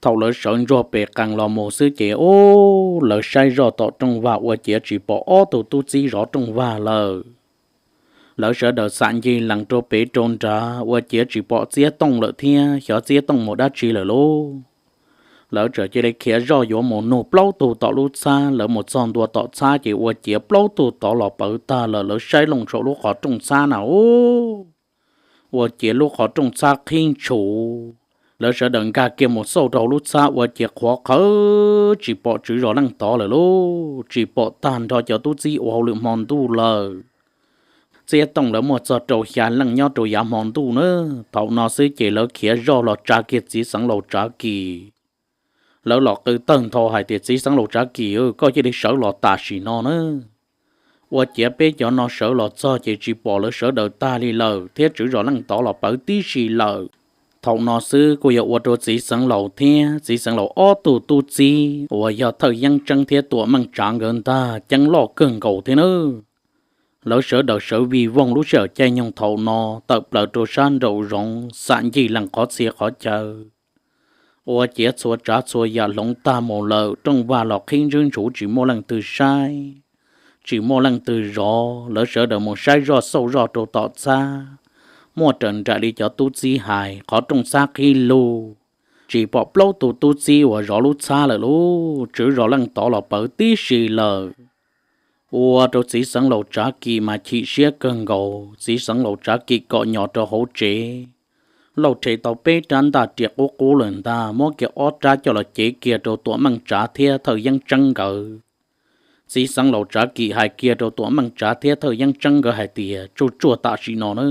thaum lawv sawv ntsuag pes qees los mus xwb ces ub, lawv saib zoj tom rooj vag ua ciav tsis pom ob tug tub txib zov rooj vag lawm. Lawv sawv daws xam ncig lees rau pem rau nrad ua ciav tsis pom Txiab Tooj lawm thiab, xyov Txiab Tooj mus dab tsi lawm lauj. Lawv txawm cia li khiav zoj yuav mus nug plaub tug tom lub txhab. Lawv mus txog ntua tom txhab ces ua ciav plaub tug tod los pawv tag lawm, lawv saib looj saum lub qhov rooj txhab na ub, ua ciav lub qhov rooj txhab qhib ntshuv. Lawv sawv daws nkag kiag mus xauj rau lub txhab ua ciav qhuav qhawv tsis pom tswv zos leej tod lawm lauj, tsis pom tag nrho cov tub txib ua hauj lwm hmo ntuj lawm. Txiab Tooj lawv muaj txog rau xya leej nyob rau yav hmo ntuj na. Thaum no xwb ces lawv khiav zoj los tsa kiag txiv xeev laus Tsav Kis. Lawv los qw tawg ntho hais tias, Txiv xeev laus Tsav Kis, koj cia li sawv los tam sim no na. Ua ciav peb cov no sawv los txog ces tsis pom lawv sawv daws tag li lawm thiab tswv zos leej tod los pawv tib si lawm. Thaum no xwb kuj yog ua rau txiv xeev laus thiab txiv xeev laus ob tug tub txib uas yog Thawj Yeeb Tseeb thiab Tuam Meej Tsav nkawd ntag ceeb loj kawg nkaus thiab nawb. Lawv sawv daws sawv vij voog lub sij hawm caij nyoog thaum no tawm plaws rau sab nraum zoov xam ncig lees qhov txhia qhov chaw. Ua ciav txhua tsav txhua yam hloov tag mus lawm, rooj vag los qhib ntswb ntshuv tsis muaj leej twg saib, tsis muaj leej twg zov. Lawv sawv daws mus saib zoj xauj zoj rau tom txhab, muaj raws nraim li cov tub txib hais, qhov rooj txhab qhib lug, tsis pom plaub tug tub txib uas zov lub txhab lawm lauj, tswv zos leej tod los pawv tib si lawm. Ua rau txiv xeev laus Tsav Kis mas chim siab kawg nkaus. Txiv xeev laus Tsav Kis kom nyos rau hauv tsev, lauj rhe tau peb rab ntaj riam qub qub lawm ntag, muab kiag ob rab coj los cev kiag rau Tuam Meej Tsav thiab Thawj Yeeb Tseeb nkawd. Txiv xeev laus Tsav Kis hais kiag rau Tuam Meej Tsav thiab Thawj Yeeb Tseeb nkawd hais tias, Tsuj tsuag tam sim no na,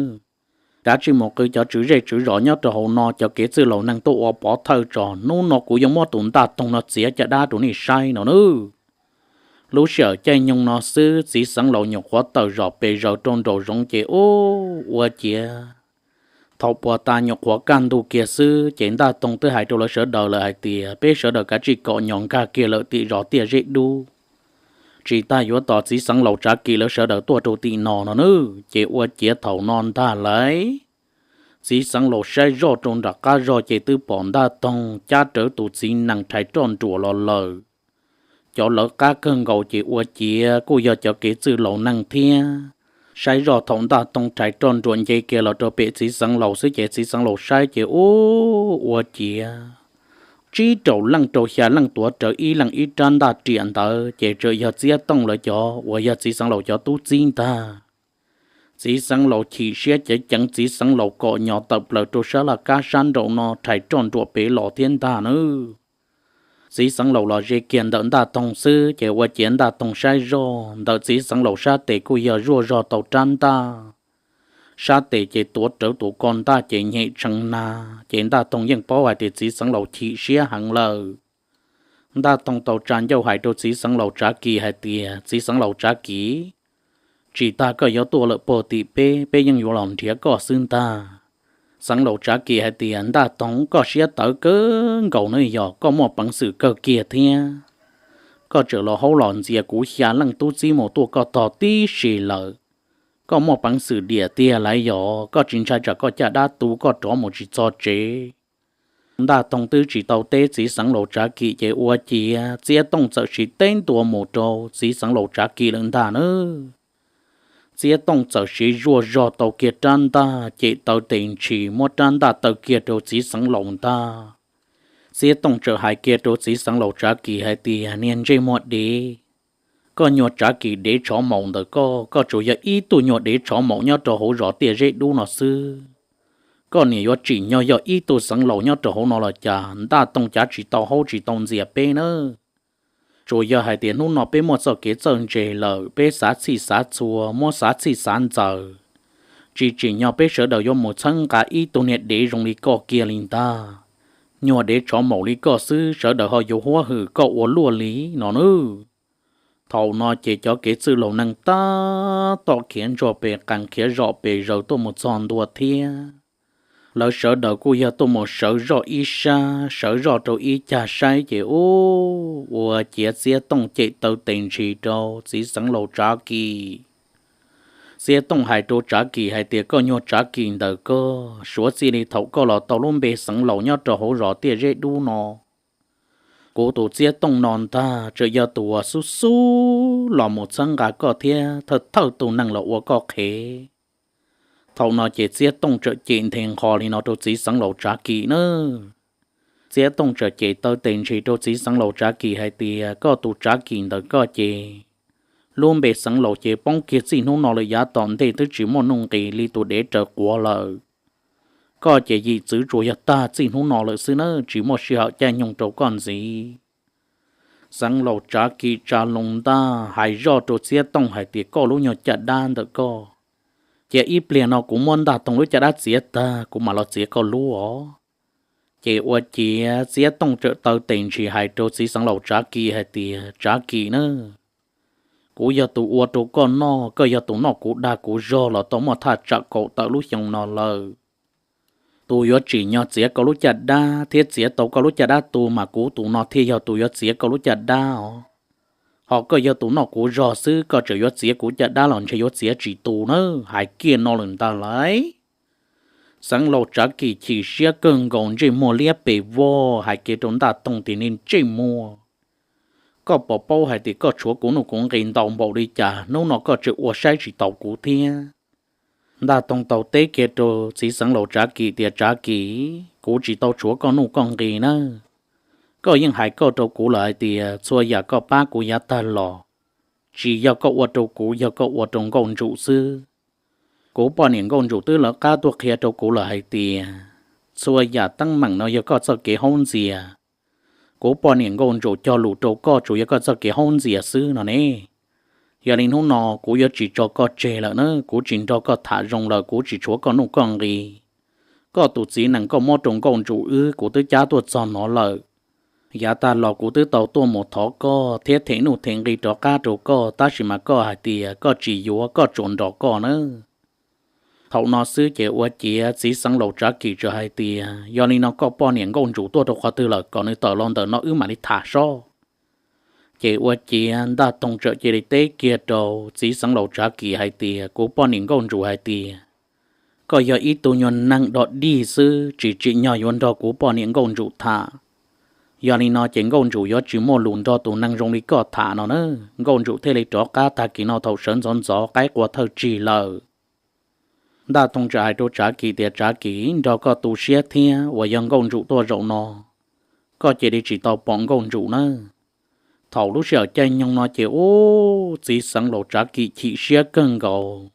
kav tsij mus qw cov tswv zej tswv zos nyob rau hauv no cov kev txwj laus neeg tuaj ua pov thawj tso, hnub no kuv yuav muab tus Ntaj Toog no txiav caj dab rau nej saib no nawb. Lub sij hawm caij nyoog no xwb txiv xeev laus nyuam qhuav tawm zom pes zaws rau nraum zoov ces ub, ua ciav thaum puag ta nyuam qhuav kaj ntug kiag xwb ces Ntaj Toog twb hais rau lawv sawv daws lawm hais tias, Peb sawv daws kav tsij kom nyos nkag kiag lawm tim zos Tiaj Zeb Dub, tsis tas yuav tos txiv xeev laus Tsav Kis lawv sawv daws tuaj rau tim no no nawb. Ces ua ciav thaum no ntag lauj, txiv xeev laus saib zoj rau nram qab zog ces twb pom Ntaj Toog cab rawv tus txiv nees rhais roj nruam los lawm. Cov lawv qab kawg nkaus ces ua ciav kuj yog cov kev txwj laus neeg thiab. Saib zoj thaum Ntaj Toog rhais roj nruam nce kiag los rau pem txiv xeev laus xwb ces txiv xeev laus saib ces ub, ua ciav tsib rau leej rau xya leej tuav rawv ib leeg ib rab ntaj riam ntawd ces txawm yog Txiab Tooj lawv cov uas yog txiv xeev laus cov tub txib ntag. Txiv xeev laus chim siab ceev ceev, txiv xeev laus kom nyos tawm plaws rau sab laj kab sab nraum no rhais roj nruam pem los thiab ntag nawb. Txiv xeev laus los ze kiag ntawm Ntaj Toog xwb ces ua ciav Ntaj Toog saib zoj ntawm txiv xeev laus sab tes kuj yog zuaj zog tau rab ntaj. Sab tes ces tuav rawv tus ko ntaj ces nyem tshee na, ces Ntaj Toog yeej paub hais tias txiv xeev laus chim siab heev lawm. Ntaj Toog tau tsa ncauj hais rau txiv xeev laus Tsav Kis hais tias, Txiv xeev laus Tsav Kis, tsis tas koj yuav tuaj lawm puag tim peb, peb yeej yuav los nrhiav koj xwb ntag. Xeev laus Tsav Kis hais tias, Ntaj Toog, koj siab tawv kawg nkaus na, yog koj muaj peev xwm kawg kiag thiab. Koj tseem los haub los ntxias kuv xya leej tub txib mus tuaj koj tog tib si lawm. Koj muaj peev xwm diam tiag lawm, yog koj tsis ntshai tsam koj caj dab tu koj rov mus tsis txog tsev. Ntaj Toog twb tsis tau teb txiv xeev laus Tsav Kis ces ua ciav Txiab Tooj txawm siv teb ntua mus rau txiv xeev laus Tsav Kis lawm ntag nawb. Txiab Tooj txawm siv zuaj zog tau kiag rab ntaj, cem taw tes ntshis muab rab ntaj taw kiag rau txiv xeev laus ntag. Txiab Tooj txawm hais kiag rau txiv xeev laus Tsav Kis hais tias, Niag ntsej muag dev, koj nyuag Tsav Kis dev tshov maum ntawm koj, koj tsuas yog ib tug nyuag dev tshov maum nyob rau hauv zos Tiaj Zeb Dub no xwb. Koj niam yuav tsim nyog yog ib tug xeev laus nyob rau hauv no los cas Ntaj Toog cav tsis tau haub tsis tau ntxias peb nawb. Tsuas yog hais tias hnub no peb muaj txoj kev txawj ntse lawm, peb xav txhij xav txhua, muab xav txhij xav ntxaws, tsis tsim nyog peb sawv daws yuav mus txhawb nqa ib tug niag dev zoo li koj kiag li ntag. Nyuag dev tshov maum li koj xwb sawv daws ho yuav huab hwm koj ua luaj li no nawb. Thaum no ces cov kev txwj laus neeg tab tom khiav ntsuag pes qees khiav zom pes zaws tuaj mus txog ntua thiab. Lawv sawv daws kuj yog tuaj mus sawv zoj ib sab sawv zoj rau ib cag saib ces ub, ua ciav Txiab Tooj cem taw tes ntshis rau txiv xeev laus Tsav Kis. Txiab Tooj hais rau Tsav Kis hais tias, Koj nyuag Tsav Kis ntawm koj, suav txij li thaum koj los tau lub npe xeev laus nyob rau hauv zos Tiaj Zeb Dub no, kuv tus Txiab Tooj no ntag tseem yog tus uas xub xub los mus txhawb nqa koj thiab thawj thawj tus neeg los ua koj qhev. Thaum no ces Txiab Tooj txawm cem nthe nqho li no rau txiv xeev laus Tsav Kis na. Txiab Tooj txawm cem taw tes ntshis rau txiv xeev laus Tsav Kis hais tias, Koj tus Tsav Kis ntawm koj ces, lub npe xeev laus ces poob kiag txij hnub no lawm yav tom ntej twb tsis muaj nuj nqis li tus dev raws quav lawm. Koj ces yim txwv tsuas yog tag txij hnub no lawm xwb na, tsis muaj sij hawm caij nyoog rau koj ntxiv. Xeev laus Tsav Kis tsa loo ntaj hais zoj rau Txiab Tooj hais tias, Koj lub nyuag caj dab ntawm koj, cia ib pliag no kuv muab Ntaj Toog lub caj dab txiav tag kuv mam los txiav koj lub os. Ces ua ciav Txiab Tooj txawm taw tes ntshis hais rau txiv xeev laus Tsav Kis hais tias, Tsav Kis na, kuv yog tus ua rau koj noj, koj yog tus noj kuv dag kuv zog los tau muaj thaj tsam kaum tawm lub xyoo no lawm. Tus yuav tsim nyog txiav koj lub caj dab thiab txiav tau koj lub caj dab tu mas kuv tus no thiaj yog tus yuav txiav koj lub caj dab os. Ho koj yog tus noj kuv zog xwb, koj tseem yuav txiav kuv caj dab los ntshe yuav txiav tsis tu na, hais kiag no lawm ntag lauj. Xeev laus Tsav Kis chim siab kawg nkaus, ntsej muag liab pes vog hais kiag rau Ntaj Toog tias, Niag ntsej muag, koj puas paub hais tias koj tshuav kuv nuj kuv nqis ntau npaum li cas, hnub no koj tseem ua saib tsis taus kuv thiab. Ntaj Toog tau teb kiag rau txiv xeev laus Tsav Kis tias, Tsav Kis, kuv tsis tau tshuav koj nuj koj nqis na. Koj yeej hais koj rau kuv lawm hais tias txhua yam koj pab kuv yav tag los, tsis yog koj ua rau kuv, yog koj ua rau Nkauj Ntsum xwb. Kuv poj niam Nkauj Ntsum twb lawv qab tuaj qhia rau kuv lawm hais tias txhua yam teeb meem no yog koj txoj kev haub ntxias. Kuv poj niam Nkauj Ntsum cog lus rau koj tsuas yog koj txoj kev haub ntxias xwb no ne. Yog li hnub no kuv yuav tsis tso koj tseg lawm na, kuv tsis nrog koj tham zoo lawm, kuv tsis tshuav koj nuj koj nqis. Koj tus txiv nees koj muab rau Nkauj Ntsum wb kuv twb cab tuaj txog no lawm. Yav tag los kuv twb tau tuaj mus thov koj thiab them nuj them nqis rov qab rau koj, tab sis mas koj hais tias koj tsis yuav, koj tsuas nrog koj na. Thaum no xwb ces ua ciav txiv xeev laus Tsav Kis txawm hais tias, Yog li no koj poj niam Nkauj Ntsum tuaj rau qhov twg lawm, kom nws tawm los ntawm no wb mam li tham sob. Ces ua ciav Ntaj Toog txawm cia li teb kiag rau txiv xeev laus Tsav Kis hais tias, Kuv poj niam Nkauj Ntsum hais tias koj yog ib tug nyuag neeg dog dig xwb, tsis tsim nyog yuav nrog kuv poj niam Nkauj Ntsum tham. Yog li no ces Nkauj Ntsum yuav tsis muaj lus nrog tus neeg zoo li koj tham no na. Nkauj Ntsum thiaj li rov qab tag kis no thaum sawv ntxov ntxov qaib qua thawj tsig lawm. Ntaj Toog txawm hais rau Tsav Kis tias, Tsav Kis, nrog koj tu siab thiab uas yog Nkauj Ntsum tuaj zaum no, koj cia li tsis tau pom Nkauj Ntsum na. Thaum lub sij hawm caij nyoog no ces ub, txiv xeev laus Tsav Kis chim siab kawg nkaus.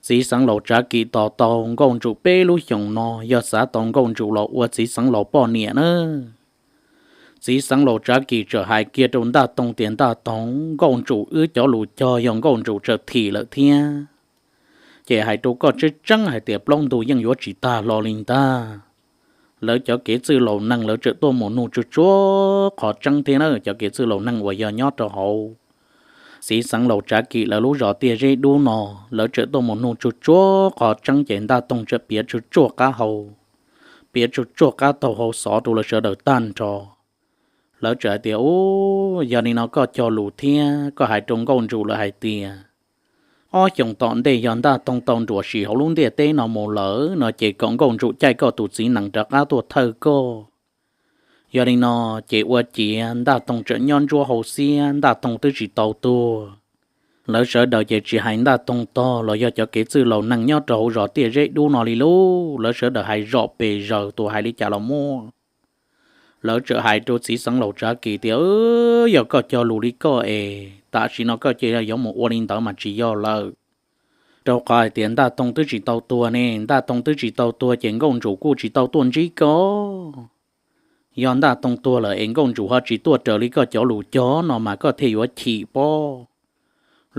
Txiv xeev laus Tsav Kis tos tau Nkauj Ntsum peb lub xyoos no yog xav tau Nkauj Ntsum los ua txiv xeev laus poj niam na. Txiv xeev laus Tsav Kis txawm hais kiag rau Ntaj Toog tias, Ntaj Toog, Nkauj Ntsum wb cov lus cog yog Nkauj Ntsum txawm thim lawm thiab, ces hais rau koj tseeb tseeb hais tias plaub ntug yeej yuav tsis tag hlo li ntag. Lawv cov kev txwj laus neeg lawv tseem tuaj mus nug tsuj tsuav qhov tseeb thiab na, cov kev txwj laus neeg uas yog nyob rau hauv txiv xeev laus Tsav Kim lawv lub zos Tiaj Zeb Dub no, lawv tseem tuaj mus nug tsuj tsuav qhov tseeb ces Ntaj Toog tseem piav tsuj tsuav qab hau, piav tsuj tsuav qab taug hau xov rau lawv sawv daws tag nrho. Lawv tseem hais tias, Ub, yog li no koj cog lus thiab koj hais rau Nkauj Ntsum lawv hais tias, ob xyoos tom ntej yog Ntaj Toog tau nruam sim hauv lub ntiaj teb no mus lawm no ces kom Nkauj Ntsum caij koj tus txiv nees rov qab tuaj thawj koj. Yog li no ces ua ciav Ntaj Toog tseem nyob ntsuab hau xiab, Ntaj Toog twb tsis tau tuag. Lawv sawv daws ces tsis hais Ntaj Toog tog los yog cov kev txwj laus neeg nyob rau hauv zos Tiaj Zeb Dub no li lauj, lawv sawv daws hais zom pes zaws tus hais li cas los muaj. Lawv tseem hais rau txiv xeev laus Tsav Kim tias, Yog koj cog lus li koj es tam sim no koj cia li yuav mus ua li ntawd mas tsis yog lawm. Rau qhov hais tias Ntaj Toog twb tsis tau tuag ne, Ntaj Toog twb tsis tau tuag ces Nkauj Ntsum kuj tsis tau tuaj ntsib koj. Yog Ntaj Toog tuag lawm es Nkauj Ntsum ho tsis tuaj raws li koj cov lus cog no mas koj thiaj yuav chim pob.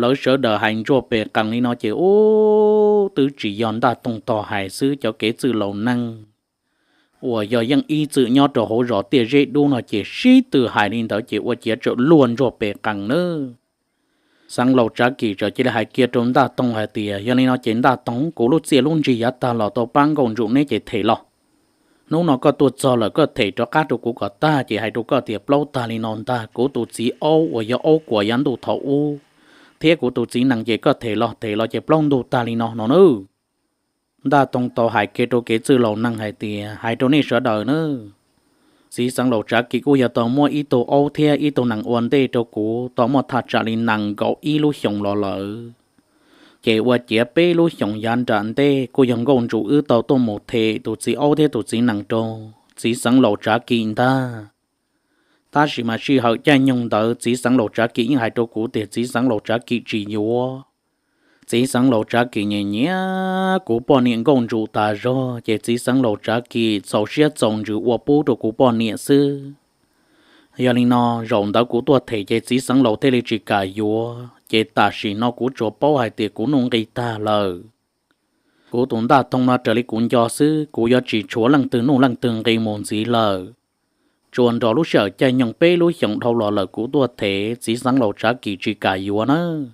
Lawv sawv daws hais ntsuag pes qees li no ces ub, twb tsis yog Ntaj Toog tog hais xwb, cov kev txwj laus neeg uas yog yeej ib txwm nyob rau hauv zos Tiaj Zeb Dub no ces sib tw hais li ntawd ces ua ciav tseem luag ntsuag pes qees nawb. Xeev laus Tsav Kim txawm cia li hais kiag rau Ntaj Toog hais tias, Yog li no ces Ntaj Toog, kuv lub txiaj lub ntsig yav tag los tau pab Nkauj Ntsum neb ces them los. Hnub no koj tuaj txog lawm koj them rov qab rau kuv kom tag ces hais rau koj tias plaub tag li no ntag, kuv tus txiv aub uas yog aub kuam yav ntuj thaum ub thiab kuv tus txiv nees ces koj them los them los ces plaub ntug tag li no no nawb. Ntaj Toog tau hais kiag rau kev txwj laus neeg hais tias, Hais rau nej sawv daws nawb, txiv xeev laus Tsav Kim kuj yog tau muab ib tug aub thiab ib tug nees ua ntej rau kuv tau muaj thaj tsam li nees nkaum ib lub xyoos los lawm. Ces ua ciav peb lub xyoos yav nram ntej kuj yog Nkauj Ntsum wb tau tuaj mus them tus txiv aub thiab tus txiv nees rau txiv xeev laus Tsav Kim ntag. Tab sis mas sij hawm caij nyoog ntawd txiv xeev laus Tsav Kim yeej hais rau kuv tias txiv xeev laus Tsav Kim tsis yuav. Txiv xeev laus Tsav Kim nyiam nyiam kuv poj niam Nkauj Ntsum tas zog ces txiv xeev laus Tsav Kim txaus siab txaus ntsws ua pub rau kuv poj niam xwb. Yog li no, zaum ntawd kuv tuaj them ces txiv xeev laus thiaj li tsis kam yuav, ces tam sim no kuv tsuas paub hais tias kuv nuj nqi tag lawm. Kuv tus Ntaj Toog no raws li kuv nco xwb, kuv yuav tsis tshuav leej twg nuj leej twg nqi mus ntxiv lawm. Tsuas nrog lub sij hawm caij nyoog peb lub xyoos dhau los lawm kuv tuaj them txiv xeev laus Tsav Kim tsis kam yuav nawb.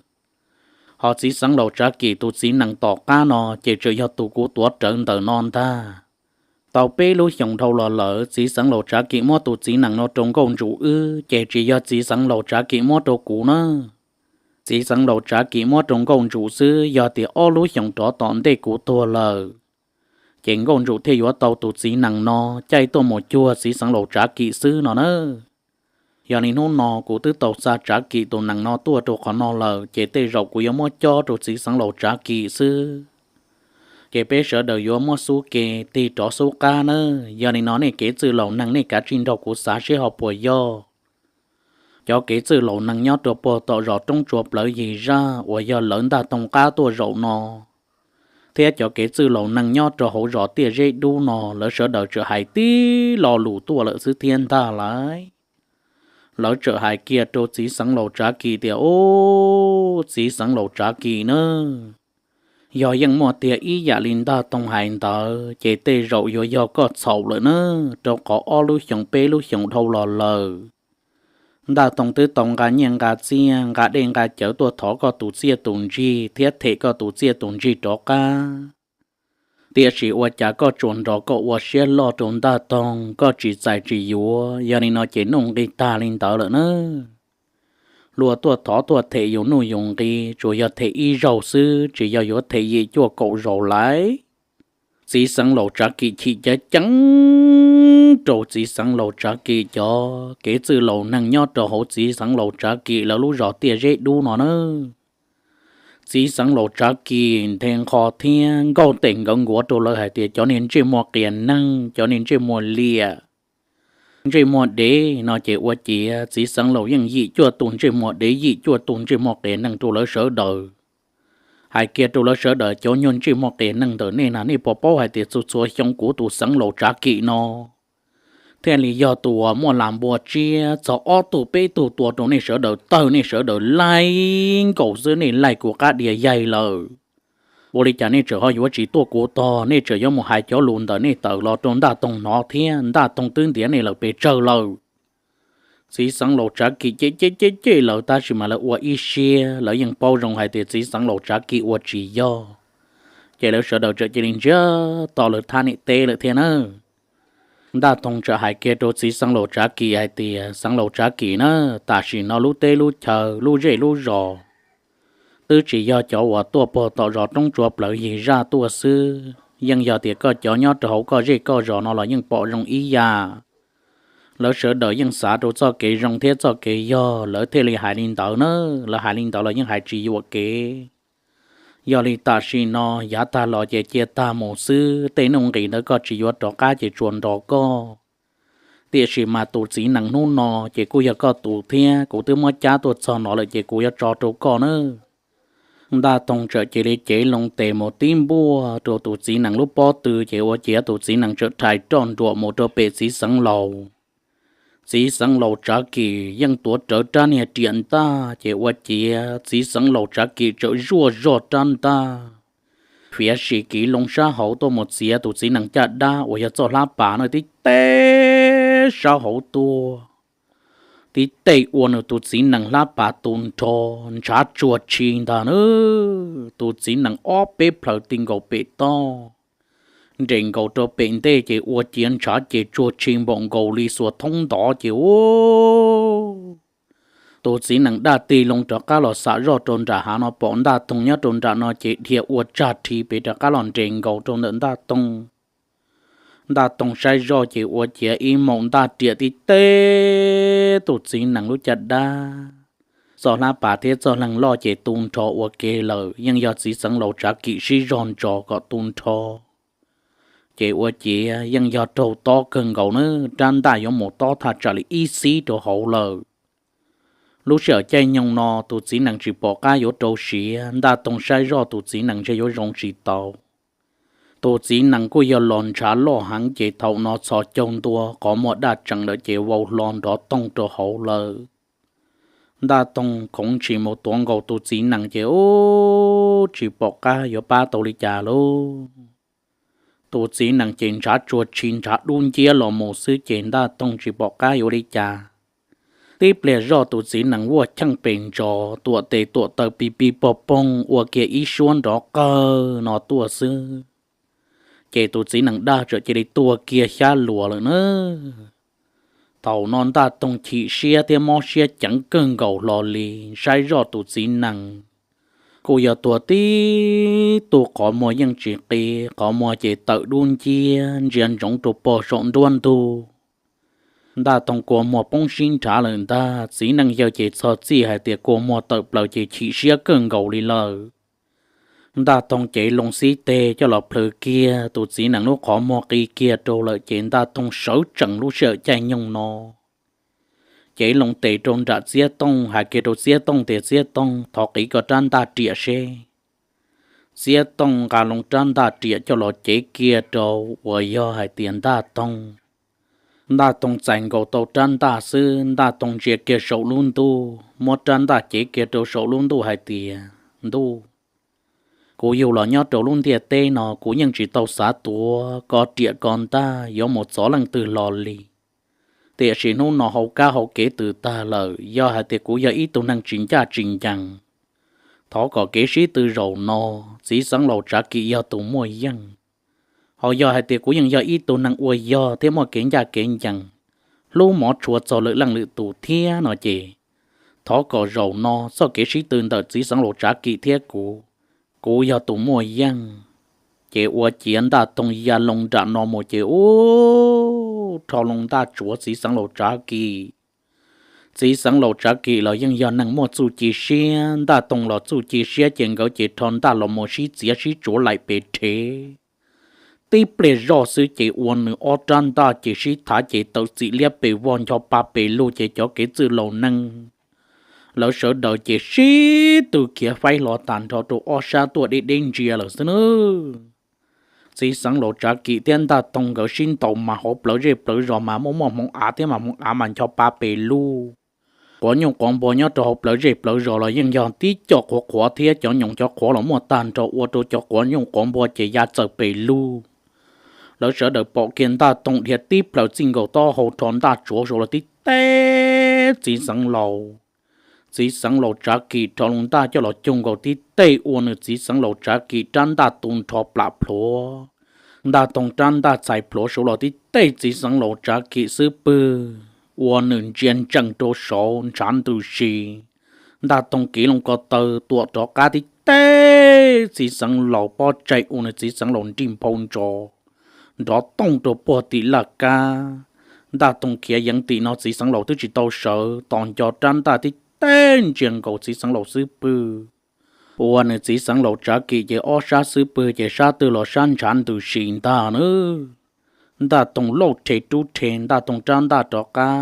Ho txiv xeev laus Tsav Kim tus txiv nees tom qab no ces tseem yog tus kuv tuav rawv ntawm no ntag. Tau peb lub xyoos dhau los lawm txiv xeev laus Tsav Kim muab tus txiv nees no rau Nkauj Ntsum wb ces tsis yog txiv xeev laus Tsav Kim muab rau kuv na. Txiv xeev laus Tsav Kim muab rau Nkauj Ntsum xwb, yog tias ob lub xyoos rov tom ntej kuv tuag lawm ces Nkauj Ntsum thiaj yuav tau tus txiv nees no caij tuaj mus cuag txiv xeev laus Tsav Kim xwb no na. Yog li hnub no kuv twb tau xa Tsav Kim tus nees no tuaj rau qhov no lawm ces tej zaum kuv yuav muab cob rau txiv xeev laus Tsav Kim xwb. Ces peb sawv daws yuav muab xub ke tig rov xub qab nawb. Yog li no nej kev txwj laus neeg nej kav tsij nrog kuv xav seb ho puas yog cov kev txwj laus neeg nyob rau puag tom zos Roob Tsua Plawv Yig Zaj uas yog lawv Ntaj Toog qab tuaj zaum no thiab cov kev txwj laus neeg nyob rau hauv zos Tiaj Zeb Dub no lawv sawv daws tseem hais tib lo lus tuaj lawm xwb thiab ntag lauj. Lawv tseem hais kiag rau txiv xeev laus Tsav Kim tias, Ub, txiv xeev laus Tsav Kim na, yog yeej muaj tiag ib yam li Ntaj Toog hais ntawd ces tej zaum yuav yog koj txhaum lawm na, rau qhov ob lub xyoos peb lub xyoos dhau los lawm Ntaj Toog twb tau nqa nyiaj nqa txiaj nqa dej nqa cawv tuaj thov koj tus txiaj tus ntsig thiab them koj tus txiaj tus ntsig rov qab. Tiam sis ua cas koj tsuas nrog koj ua siab loj rau Ntaj Toog, koj tsis txais tsis yuav, yog li no ces nuj nqi tag li ntawd lawm na. Luag tuaj thov tuaj them yus nuj yus nqi tsuas yog them ib zaug xwb, tsis yog yuav them yim cuaj kaum zaus lauj. Txiv xeev laus Tsav Kim chim ceev ceev rau txiv xeev laus Tsav Kim cov kev txwj laus neeg nyob rau hauv txiv xeev laus Tsav Kim lawv lub zos Tiaj Zeb Dub no na. Txiv xeev laus Tsav Kim nthe nqho thiab nkaug tes nkawv nkuav rau lawv hais tias, Cov niag ntsej muag qias neeg, cov niag ntsej muag liam, ntsej muag dev no ces ua ciav txiv xeev laus yeej yim cuaj tus ntsej muag dev, yim cuaj tus ntsej muag qias neeg rau lawv sawv daws. Hais kiag rau lawv sawv daws, Cov nyuag ntsej muag qias neeg ntawm nej na, nej puas paub hais tias txhua txhua xyoo kuv tus xeev laus Tsav Kim no thiaj li yog tus uas muaj las npua tsiab txog ob tug peb tug tua rau nej sawv daws tawg, nej sawv daws laig nkaus xwb, nej laig kuv qab diav yaig lawm. Ua li cas nej tseem ho yuav tsis tuaj kuv tog, nej tseem yuav mus hais cov lus ntawm nej tawm los rau Ntaj Toog hnov thiab? Ntaj Toog twb ntiav nej lawm pes tsawg lawm? Txiv xeev laus Tsav Kim cem cem cem cem lawv tab sis mas lawv ua ib siab, lawv yeej paub zoo hais tias txiv xeev laus Tsav Kim ua tsis yog. Ces lawv sawv daws txawm cia li ntsiag to lawv thab niam teb lawm thiab na. Ntaj Toog txawm hais kiag rau txiv xeev laus Tsav Kim hais tias, Xeev laus Tsav Kim na, tam sim no lub teb lub chaw, lub zej lub zos twb tsis yog cov uas tuaj puag tom zos roob tsua plawv yig zaj tuaj xwb, yeej yog tias koj cov nyob rau hauv koj zej koj zos no los yeej pom zoo ib yam. Lawv sawv daws yeej xav rau txoj kev zoo thiab txoj kev yog, lawv thiaj li hais li ntawd na. Lawv hais li ntawd los yeej hais tsis yuam kev. Yog li tam sim no yav tag los ces cia tag mus xwb, tej nuj nqis ntawd koj tsis yuav rov qab ces tsuas nrog koj. Tiam sis mas tus txiv nees hnub no ces kuj yog koj tus thiab, kuv twb muab cab tuaj txog no lawm ces kuv yuav tso rau koj na. Ntaj Toog txawm cia li cev loo tes mus tib npuaj rau tus txiv nees lub pob tw ces ua ciav tus txiv nees txawm rhais roj nruam mus rau pem txiv xeev laus. Txiv xeev laus Tsav Kim yeej tuav rawv rab niag riam ntaj ces ua ciav txiv xeev laus Tsav Kim txawm zuaj zog rab ntaj, fiav sim kiv loo sab hauv tuaj mus txiav tus txiv nees caj dab uas yog txoj hlab pas na tib teb sab hauv tuaj. Tib teb ua nws tus txiv nees hlab pas tu nrho, ntshav tsuag tshi ntag na. Tus txiv nees ob peb plhaws ti nkaus pem toj, nres nkaus rau pem ntej ces ua ciav ntshav ces tsuag tshi npaum nkaus li xuas thoob ntov ces u tus txiv nees daj ti loo rov qab los xam zoj rau nram hav no pom Ntaj Toog nyob rau nram no ces dhia ua tsag rhi pem rov qab los nres nkaus rau ntawm Ntaj Toog. Ntaj Toog saib zoj ces ua ciav ib maum ntaj riam tib teb tus txiv nees lub caj dab, txoj hlab pas thiab txoj leeg loj ces tu nrho ua ke lawm, yeej yog txiv xeev laus Tsav Kim sib zog ntsos kom tu nrho. Ces ua ciav yeej yog raug tob kawg nkaus na, rab ntaj yuav mus tob thaj tsam li ib xib rau hauv lawm. Lub sij hawm caij nyoog no tus txiv nees tsis pom qab yuav rau siav, Ntaj Toog saib zoj tus txiv nees ntshe yuav zoo tsis tau. Tus txiv nees kuj yog los ntshav loj heev ces thaum no txhos caug ntua qhov muag daj tsees lawm ces vau hlo nrov toog rau hauv lawm. Ntaj Toog khoov ntshis mus tuav nkaus tus txiv nees ces u tsis pom qab yuav pab tau li cas lauj. Tus txiv nees ces ntshav tsuag tshi ntshav dub nciab los mus xwb ces Ntaj Toog tsis pom qab yuav li cas. Tib pliag zoj tus txiv nees vuaj cheej pes ntsos tuam tes tuam taw pis pis pog poog ua kiag ib suab nrov qawg no tuaj xwb, ces tus txiv nees daj txawm cia li tuag kiag xyab luas lawm na. Thaum no Ntaj Toog chim siab thiab mob siab ceev kawg nkaus hlo li, saib zoj tus txiv nees kuj yog tuag tib tug qhov muag yeej tsis qi, qhov muag ces tawm dub nciab ntsia ntsoov rau pog saum nruab ntug. Ntaj Toog kua muag poob sib nrhav lawm ntag, txiv neej yawg ces txog txij hais tias kua muag tawm plaws ces chim siab kawg nkaus li lawm. Ntaj Toog cev loo xib teg coj los plhws kiag tus txiv nees lub qhov muag qi kiag rau lawm ces Ntaj Toog sawv tsees lub sij hawm caij nyoog no. Cev loo tes rau nram Txiab Tooj hais kiag rau Txiab Tooj tias, Txiab Tooj, thov qiv koj rab ntaj riam seb. Txiab Tooj nqa loo rab ntaj riam coj los cev kiag rau uas yog hais tias Ntaj Toog. Ntaj Toog txais nkaus tau rab ntaj xwb, Ntaj Toog ntsia kiag saum lub ntuj, muab rab ntaj cev kiag rau saum lub ntuj hais tias, Ntuj, kuv yug los nyob rau lub ntiaj teb no kuv yeej tsis tau xav tuav koj riam koj ntaj yuav mus txov leej twg hlo li. Tiam sis hnub no hau kab hau kev tws tag lawm, yog hais tias kuv yog ib tug neeg tsis ncaj tsis ncees, thov kom kev sib tw zaum no, txiv xeev laus Tsav Kim yog tus muaj yeej. Ho yog hais tias kuv yeej yog ib tug neeg ua yog thiab muaj kev ncaj kev ncees, hlub mov tshua txog lwm leej lwm tus thiab no ces, thov kom zaum no txoj kev sib tw ntawm txiv xeev laus Tsav Kim thiab kuv, kuv yog tus muaj yeej. Ces ua ciav Ntaj Toog ya loo nram no mus ces u rho loo ntaj tsuav txiv xeev laus Tsav Kim. Txiv xeev laus Tsav Kim los yeej yog neeg muaj txuj ci siab, Ntaj Toog los txuj ci siab ces nkawd ces rho ntaj los mus sib txiav sib tsuav laim pes rhev. Tib pliag zoj xwb ces ua nws ob rab ntaj ces sib thav ces tawm txim liab pes vog ncho pa pes lug ces cov kev txwj laus neeg lawv sawv daws ces sib tw khiav faib hlo tag nrho rau ob sab tuaj deb deb ntsia lawm xwb nawb. Txiv xeev laus Tsav Kim thiab Ntaj Toog nkawd sib ntaus mas hauv plawv zej plawv zos mas muaj muaj hmoov av thiab mas hmoov av mas ncho pa pes lug. Quav nyuj quav npua nyob rau hauv plawv zej plawv zos los yeej yog tib co qhuav qhuav thiab cov nyoos cov qhuav los muaj tag nrho ua rau cov quav nyuj quav npua ces ya txawm pes lug. Lawv sawv daws pom kiag Ntaj Toog dhia tib plhaws txij nkaus taub hau rho ntaj tsuav saud los tib teb txiv xeev laus. Txiv xeev laus Tsav Kim rho loo ntaj coj los cuag nkaus tib teb ua nws txiv xeev laus Tsav Kim rab ntaj tu nrho plam plhuav. Ntaj Toog rab ntaj txhais plhuav saud los tib teb txiv xeev laus Tsav Kim xub pwg, ua nws ntsia ntsees rau saud ntshav ntws si. Ntaj Toog kiv loo ko taw tuam rov qab tib teb txiv xeev laus pob tsaig ua nws txiv xeev laus nrig nphau ntsos nrov tooj rau puag tim laj kab. Ntaj Toog khiav yeev tim no txiv xeev laus twb tsis tau sawv, tos nco rab ntaj tib teb ntsia nkaus txiv xeev laus xub pwg, ua nws txiv xeev laus Tsav Kim ces ob sab xub pwg ces sab twg los sab ntshav ntws si ntag nawb. Ntaj Toog lauj rhe rub rhe, Ntaj Toog rab ntaj rov qab.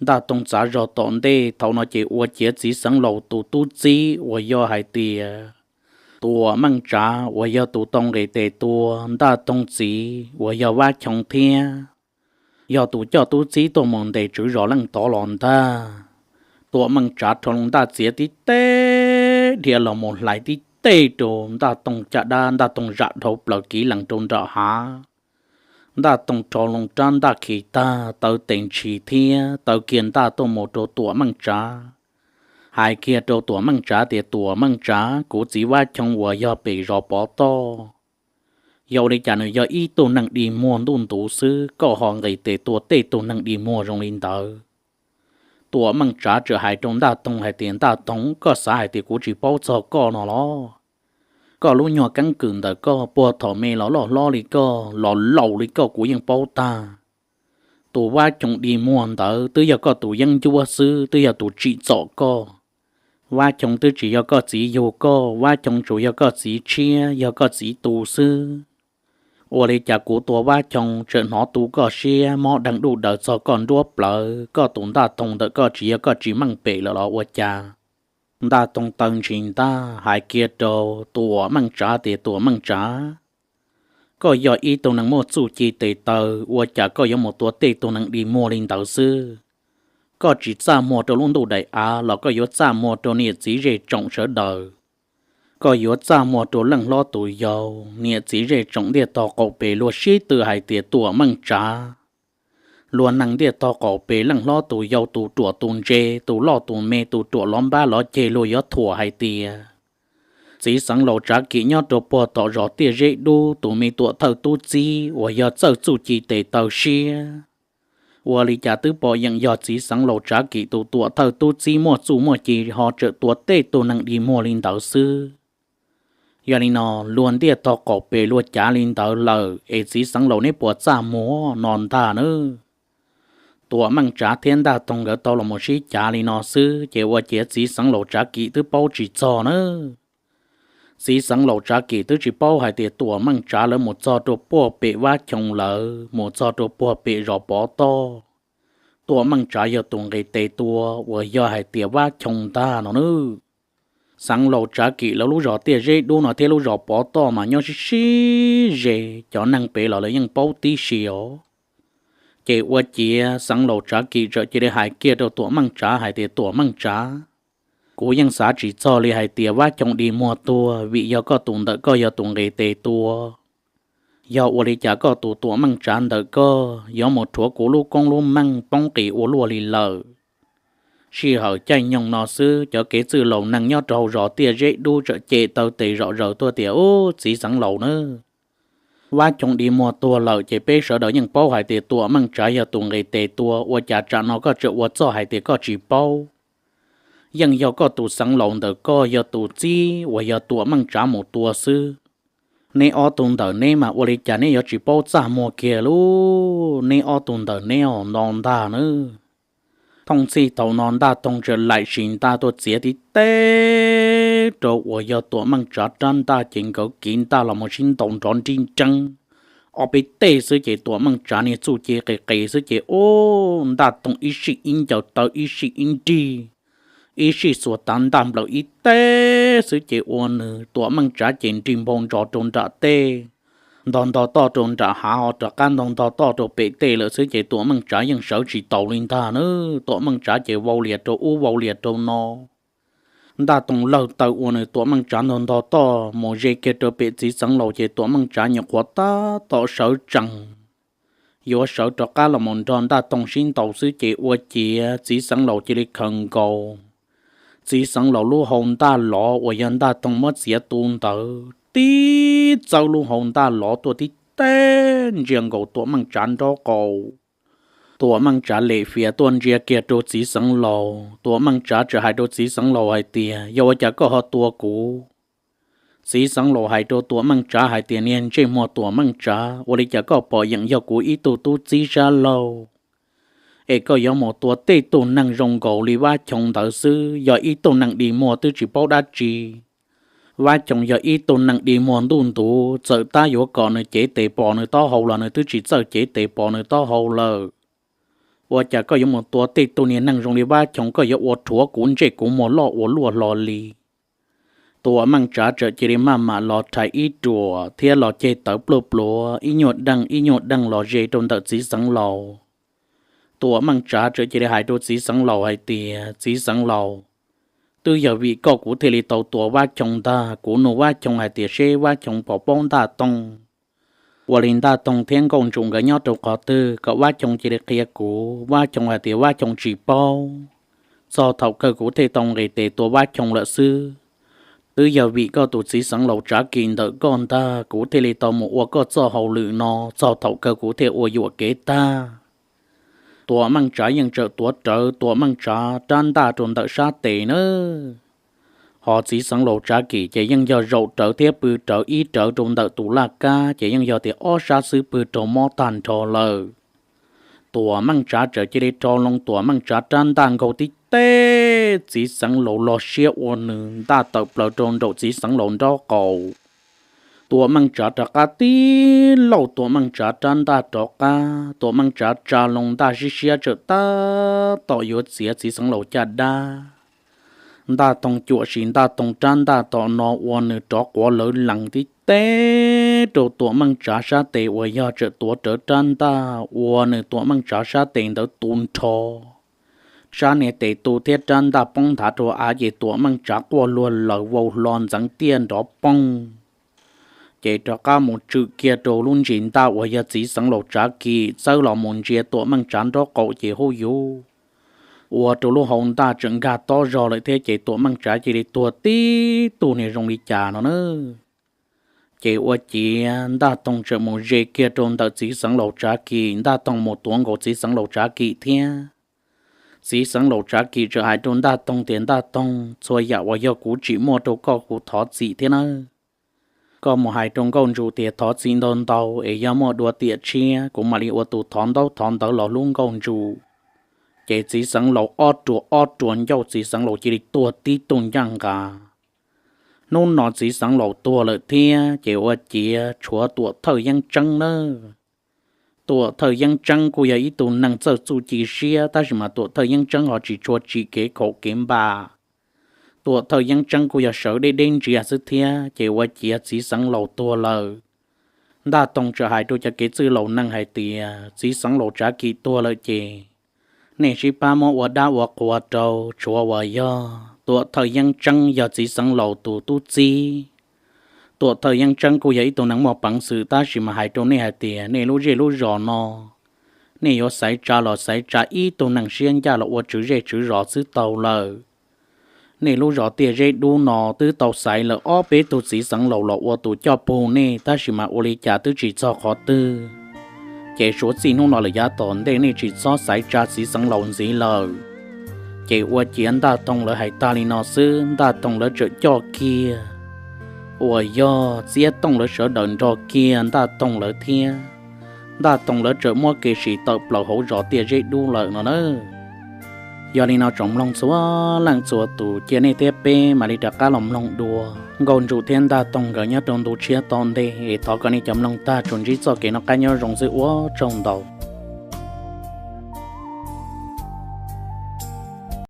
Ntaj Toog txav zog tom ntej, thaum no ces ua ciav txiv xeev laus tus tub txib uas yog hais tias Tuam Meej Tsav uas yog tus tau nqis tes tua Ntaj Toog txiv uas yog Vab Choo thiab yog tus coj tub txib tuaj mus ntes tswv zos leej tod los ntag. Tuam Meej Tsav rho loo ntaj txiav tib teb dhia los mus hlais tib teb rau Ntaj Toog caj dab, Ntaj Toog zam dhau plaws kiv lees rau nram hav. Ntaj Toog rho loo rab ntaj khi tag taw tes ntshis thiab taw kiag ntaj tuaj mus rau Tuam Meej Tsav, hais kiag rau Tuam Meej Tsav tias, Tuam Meej Tsav, kuv txiv Vab Choo uas yog pem zos Pov Toj, yog ua li cas nws yog ib tug neeg dig muag ntuj ntuv xwb, koj ho nqis tes tua tej tug neeg dig muag zoo li ntawd? Tuam Meej Tsav txawm hais rau Ntaj Toog hais tias, Ntaj Toog, koj xav hais tias kuv tsis paub txog koj no los? Koj lub nyuag keeb kwm ntawm koj puag thaum me los loj hlob li koj, los laus li koj kuv yeej paub tag. Tus Vab Choo dig muag ntawd twb yog koj tus yeeb ncuab xwb, twb yog tus tsim txom koj. Vab Choo twb tsis yog koj txiv yug koj, Vab Choo tsuas yog koj txiv tshiab, yog koj txiv tu xwb. Ua li cas kuv tua Vab Choo tseem hnov tu koj siab, mob deeg duj daws txog koj nruab plawv, koj tus Ntaj Toog ntawm koj tsis yog koj tsis meej pem lawm los ua cas? Ntaj Toog taw ntshis ntaj hais kiag rau Tuam Meej Tsav tias, Tuam Meej Tsav, koj yog ib tug neeg muaj txuj ci tes taw, ua cas koj yuav mus tua tej tug neeg dig muag li ntawd xwb? Koj tsis txaj muag rau lub ntuj daim av los koj yuav txaj muag rau niam txiv zej tsoom sawv daws. Koj yuav txaj muag rau leej hlob tus yau, niam txiv zej tsoom ntiaj tog qaum pes luag sib tw hais tias Tuam Meej Tsav. Luag neeg ntiaj tog qaum pes leej hlob tus yau, tus ruam tus ntse, tus loj tus me, tus ruam lov npab lov ceg luag yuav thuam hais tias txiv xeev laus Tsav Kim nyob rau puag tom zos Tiaj Zeb Dub tus me tuam thawj tub txib uas yog txawj txuj ci tes taw siab. Ua li cas twb pom yeem yog txiv xeev laus Tsav Kim tus tuam thawj tub txib muaj txuj muaj ci ho tseem tua tej tug neeg dig muag li ntawd xwb? Yog li no, luag ntiaj tog qaum pes luag cav li ntawd lawm es txiv xeev laus neb puas txaj muag no ntag nawb? Tuam Meej Tsav thiab Ntaj Toog nkawd tau los mus sib cav li no xwb ces ua ciav txiv xeev laus Tsav Kim twb paub tsis txog nawb. Txiv xeev laus Tsav Kim twb tsis paub hais tias Tuam Meej Tsav lawv mus txog rau puag pem Vab Choo lawm, mus txog rau puag pem zos Pov Toj. Tuam Meej Tsav yog tus nqis tes tua uas yog hais tias Vab Choo ntag no nawb. Xeev laus Tsav Kim lawv lub zos Tiaj Zeb Dub no thiab lub zos Pov Toj mas nyob sib sib ze, cov neeg pem los lawv yeej paub tib si os. Ces ua ciav xeev laus Tsav Kim txawm cia li hais kiag rau Tuam Meej Tsav hais tias, Tuam Meej Tsav, kuv yeej xav tsis txog li hais tias Vab Choo dig muag tuag vim yog koj tus ntawm koj yog tus nqis tes tua. Yog ua li cas koj tus Tuam Meej Tsav ntawm koj yuav mus rhuav kuv lub koob lub meej poob qis ua luaj li lawm? Sij hawm caij nyoog no xwb cov kev txwj laus neeg nyob rau hauv zos Tiaj Zeb Dub txawm cem taw tes zom zaws tuaj tias, Ub, txiv xeev laus nawb, Vab Choo dig muag tuag lawm ces peb sawv daws yeej paub hais tias Tuam Meej Tsav yog tus nqis tes tua, ua cas tsam no koj tseem ua txuj hais tias koj tsis paub? Yeej yog koj tus xeev laus ntawm koj yog tus txib uas yog Tuam Meej Tsav mus tua xwb. Neb ob tug ntawm neb mas ua li cas neb yuav tsis paub txaj muag kiag lub, neb ob tug ntawm neb os no ntag nawb. Thooj txhij thaum no Ntaj Toog txawm laim sim ntaj tuaj txiav tib teb rau uas yog Tuam Meej Tsav rab ntaj ces nkawd kiv ntaj los mus sib ntaus nrov nrib nreeb. Ob peb teg xwb ces Tuam Meej Tsav niag txuj ci qis qis xwb ces ub, Ntaj Toog ib sij ib ncaws taw ib sij ib nrig, ib sij xuas tav ntaj nplawm ib teg xwb ces ua nws Tuam Meej Tsav ces nrig npau ntsos rau nram tej. ntog ntog toj rau nram hav ho rov qab ntog ntog toj rau pem tej lawm xwb ces Tuam Meej Tsav yeej sawv tsis taus li ntag na. Tuam Meej Tsav ces vau lias rau ub vau lias rau no. Ntaj Toog lawg taw ua nws Tuam Meej Tsav ntog ntog toj mus ze kiag rau pem Txiv Xeev Laus ces Tuam Meej Tsav nyuam qhuav tab tom sawv tsees yuav sawv rov qab los mus nrog Ntaj Toog sib ntaus xwb ces ua ciav Txiv Xeev Laus cia li khaws nkaus Txiv Xeev Laus lub hau ntaj lov uas yog Ntaj Toog muab txiav tu ntawd tib txawb lub hau ntaj lov tuaj tib teg ntsia nkaus Tuam Meej Tsav nraub qaum. Tuam Meej Tsav lem fias tuaj ntsia kiag rau Txiv Xeev Laus, Tuam Meej Tsav txawm hais rau Txiv Xeev Laus hais tias, Yog ua cas koj ho tua kuv? Txiv Xeev Laus hais rau Tuam Meej Tsav hais tias, Niag ntsej muag Tuam Meej Tsav, ua li cas koj pom yeem yog kuv ib tug tub txib sab laug, es koj yuav mus tua tej tug neeg zoo nkaus li Vab Choo ntawd xwb, yog ib tug neeg dig muag twb tsis paub dab tsi. Vab Choo yog ib tug neeg dig muag ntuj ntuv, txawm tab yuav kom nws cev tes pos nws taub hau los nws twb tsis txawj cev tes pos nws taub hau lawm. Ua cas koj yuav mus tua tej tug niag neeg zoo li Vab Choo, koj yuav ua rhuav kuv ntsej kuv muag loj ua luaj hlo li. Tuam Meej Tsav txawm cia li maj mam los rhais ib ruam thiab los ceg tawv pluaj pluav ib nyuag deej ib nyuag deej los ze rau ntawm Txiv Xeev Laus. Tuam Meej Tsav txawm cia li hais rau Txiv Xeev Laus hais tias, Txiv Xeev Laus, twb yog vim koj kuv thiaj li tau tua Vab Choo ntag. Kuv nug Vab Choo hais tias seb Vab Choo puas paub Ntaj Toog, ua li Ntaj Toog thiab Nkauj Ntsum nkawd nyob rau qhov twg, kom Vab Choo cia li qhia kuv. Vab Choo hais tias Vab Choo tsis paub. Txog thaum kawg kuv thiaj tau nqis tes tua Vab Choo lawm xwb. Twb yog vim koj tus Txiv Xeev Laus Tsav Kis ntawm koj ntag, kuv thiaj li tau mus ua koj txoj hauj lwm no, txog thaum kawg kuv thiaj ua yuam kev tag. Tuam Meej Tsav yeej txawm tuav rawv Tuam Meej Tsav rab ntaj rau ntawm sab tes na. Ho Txiv Xeev Laus Tsav Kis ces yeej yog zaum rawv thiab pw rawv ib rawv rau ntawm tus laj kab, ces yeej yog tias ob sab xwb pw rau mob tag nrho lawm. Tuam Meej Tsav txawm cia li rho loo Tuam Meej Tsav rab ntaj nkaug tib teg, Txiv Xeev Laus los siab ua nws ntaj tawm plaws rau nraum Txiv Xeev Laus nraub qaum. Tuam Meej Tsav rov qab tib lauj Tuam Meej Tsav rab ntaj rov qab, Tuam Meej Tsav tsa loo ntaj sib siab txawm tab tom yuav txiav Txiv Xeev Laus caj dab. Ntaj Toog cuam sis Ntaj Toog rab ntaj tom no ua nws rov quav lawv lees tib teg rau Tuam Meej Tsav sab tes uas yog txawm tuav rawv rab ntaj ua nws Tuam Meej Tsav sab tes ntawd tu nrho. Sab niag tes tu thiab rab ntaj poob nthav rau av ces Tuam Meej Tsav quaj luag laws vau hlo ntxeev tiaj nrov poog. Ces rov qab mus tswm kiag rau lub ntsis ntaj uas yog Txiv Xeev Laus Tsav Kis txawb los mus ntsia Tuam Meej Tsav nraub qaum ces huj yuv, ua rau lub hau ntaj tseem nkag tob zog lawm thiab ces Tuam Meej Tsav cia li tuag tib tug niag zoo li cas no na. Ces ua ciav Ntaj Toog txawm mus ze kiag rau ntawm Txiv Xeev Laus Tsav Kis, Ntaj Toog mus tuav nkaus Txiv Xeev Laus Tsav Kis thiab. Txiv Xeev Laus Tsav Kis txawm hais rau Ntaj Toog tias, Ntaj Toog, txhua yam uas yog kuv tsim muaj rau koj kuv thov txim thiab nawb. Koj mus hais rau Nkauj Ntsum tias thov txim ntau ntau es yog muaj dua tiam tshiab kuv mam li ua tus thov ntaub thov ntawv los hlub Nkauj Ntsum. Ces Txiv Xeev Laus ob ruam ob ruam ncauj Txiv Xeev Laus cia li tuag tib tug ncaj nqa. Hnub no Txiv Xeev Laus tuag lawm thiab ces ua ciav tshuav Tuam Thawj Yeeb Tseeb nawb. Tuam Thawj Yeeb Tseeb kuj yog ib tug neeg txawj txuj ci siab tab sis mas Tuam Thawj Yeeb Tseeb ho tsis tshua tsim kev khaum kev npam. Tuam Thawj Yeeb Tseeb kuj yog sawv deb deb ntsiav xwb thiab ces ua ciav Txiv Xeev Laus tuag lawm. Ntaj Toog txawm hais rau cov kev txwj laus neeg hais tias Txiv Xeev Laus Tsav Kis tuag lawm ces nej sib pab muab ua dab ua qhua rau, tshuav uas yog Tuam Thawj Yeeb Tseeb yog Txiv Xeev Laus tus tub txib. Tuam Thawj Yeeb Tseeb kuj yog ib tug neeg muaj peev xwm tab sis mas hais rau nej hais tias nej lub zej lub zos no, nej yuav xaiv tsa los xaiv tsa ib tug neeg siab ncaj los ua tswv zej tswv zos xwb tau lawm. Nej lub zos Tiaj Zeb Dub no twb tau xaiv lawm ob peb tug Txiv Xeev Laus los ua tus coj pug nej tab sis mas ua li cas twb tsis txog qhov twg. Ces suav txij hnub no lawm yav tom ntej nej tsis txhob xaiv tsa Txiv Xeev Laus ntxiv lawm. Ces ua ciav Ntaj Toog lawv hais tag li no xwb Ntaj Toog lawv txawm coj kiag uas yog Txiab Tooj lawv sawv daws nrog kiag Ntaj Toog lawv thiab. Ntaj Toog lawv txawm muab kev sim tawm plaws hauv zos Tiaj Zeb Dub lawm no na. Yog li no tsoom mloog txhua leej txhua tus cia nej thiab peb mam li rov qab los mloog dua Nkauj Ntsum thiab Ntaj Toog nkawd nyob rau ntu tshiab tom ntej es thov kom nej cov mloog tag tsuas ntsib txoj kev noj qab nyob zoo xwb ua tsaug ntau.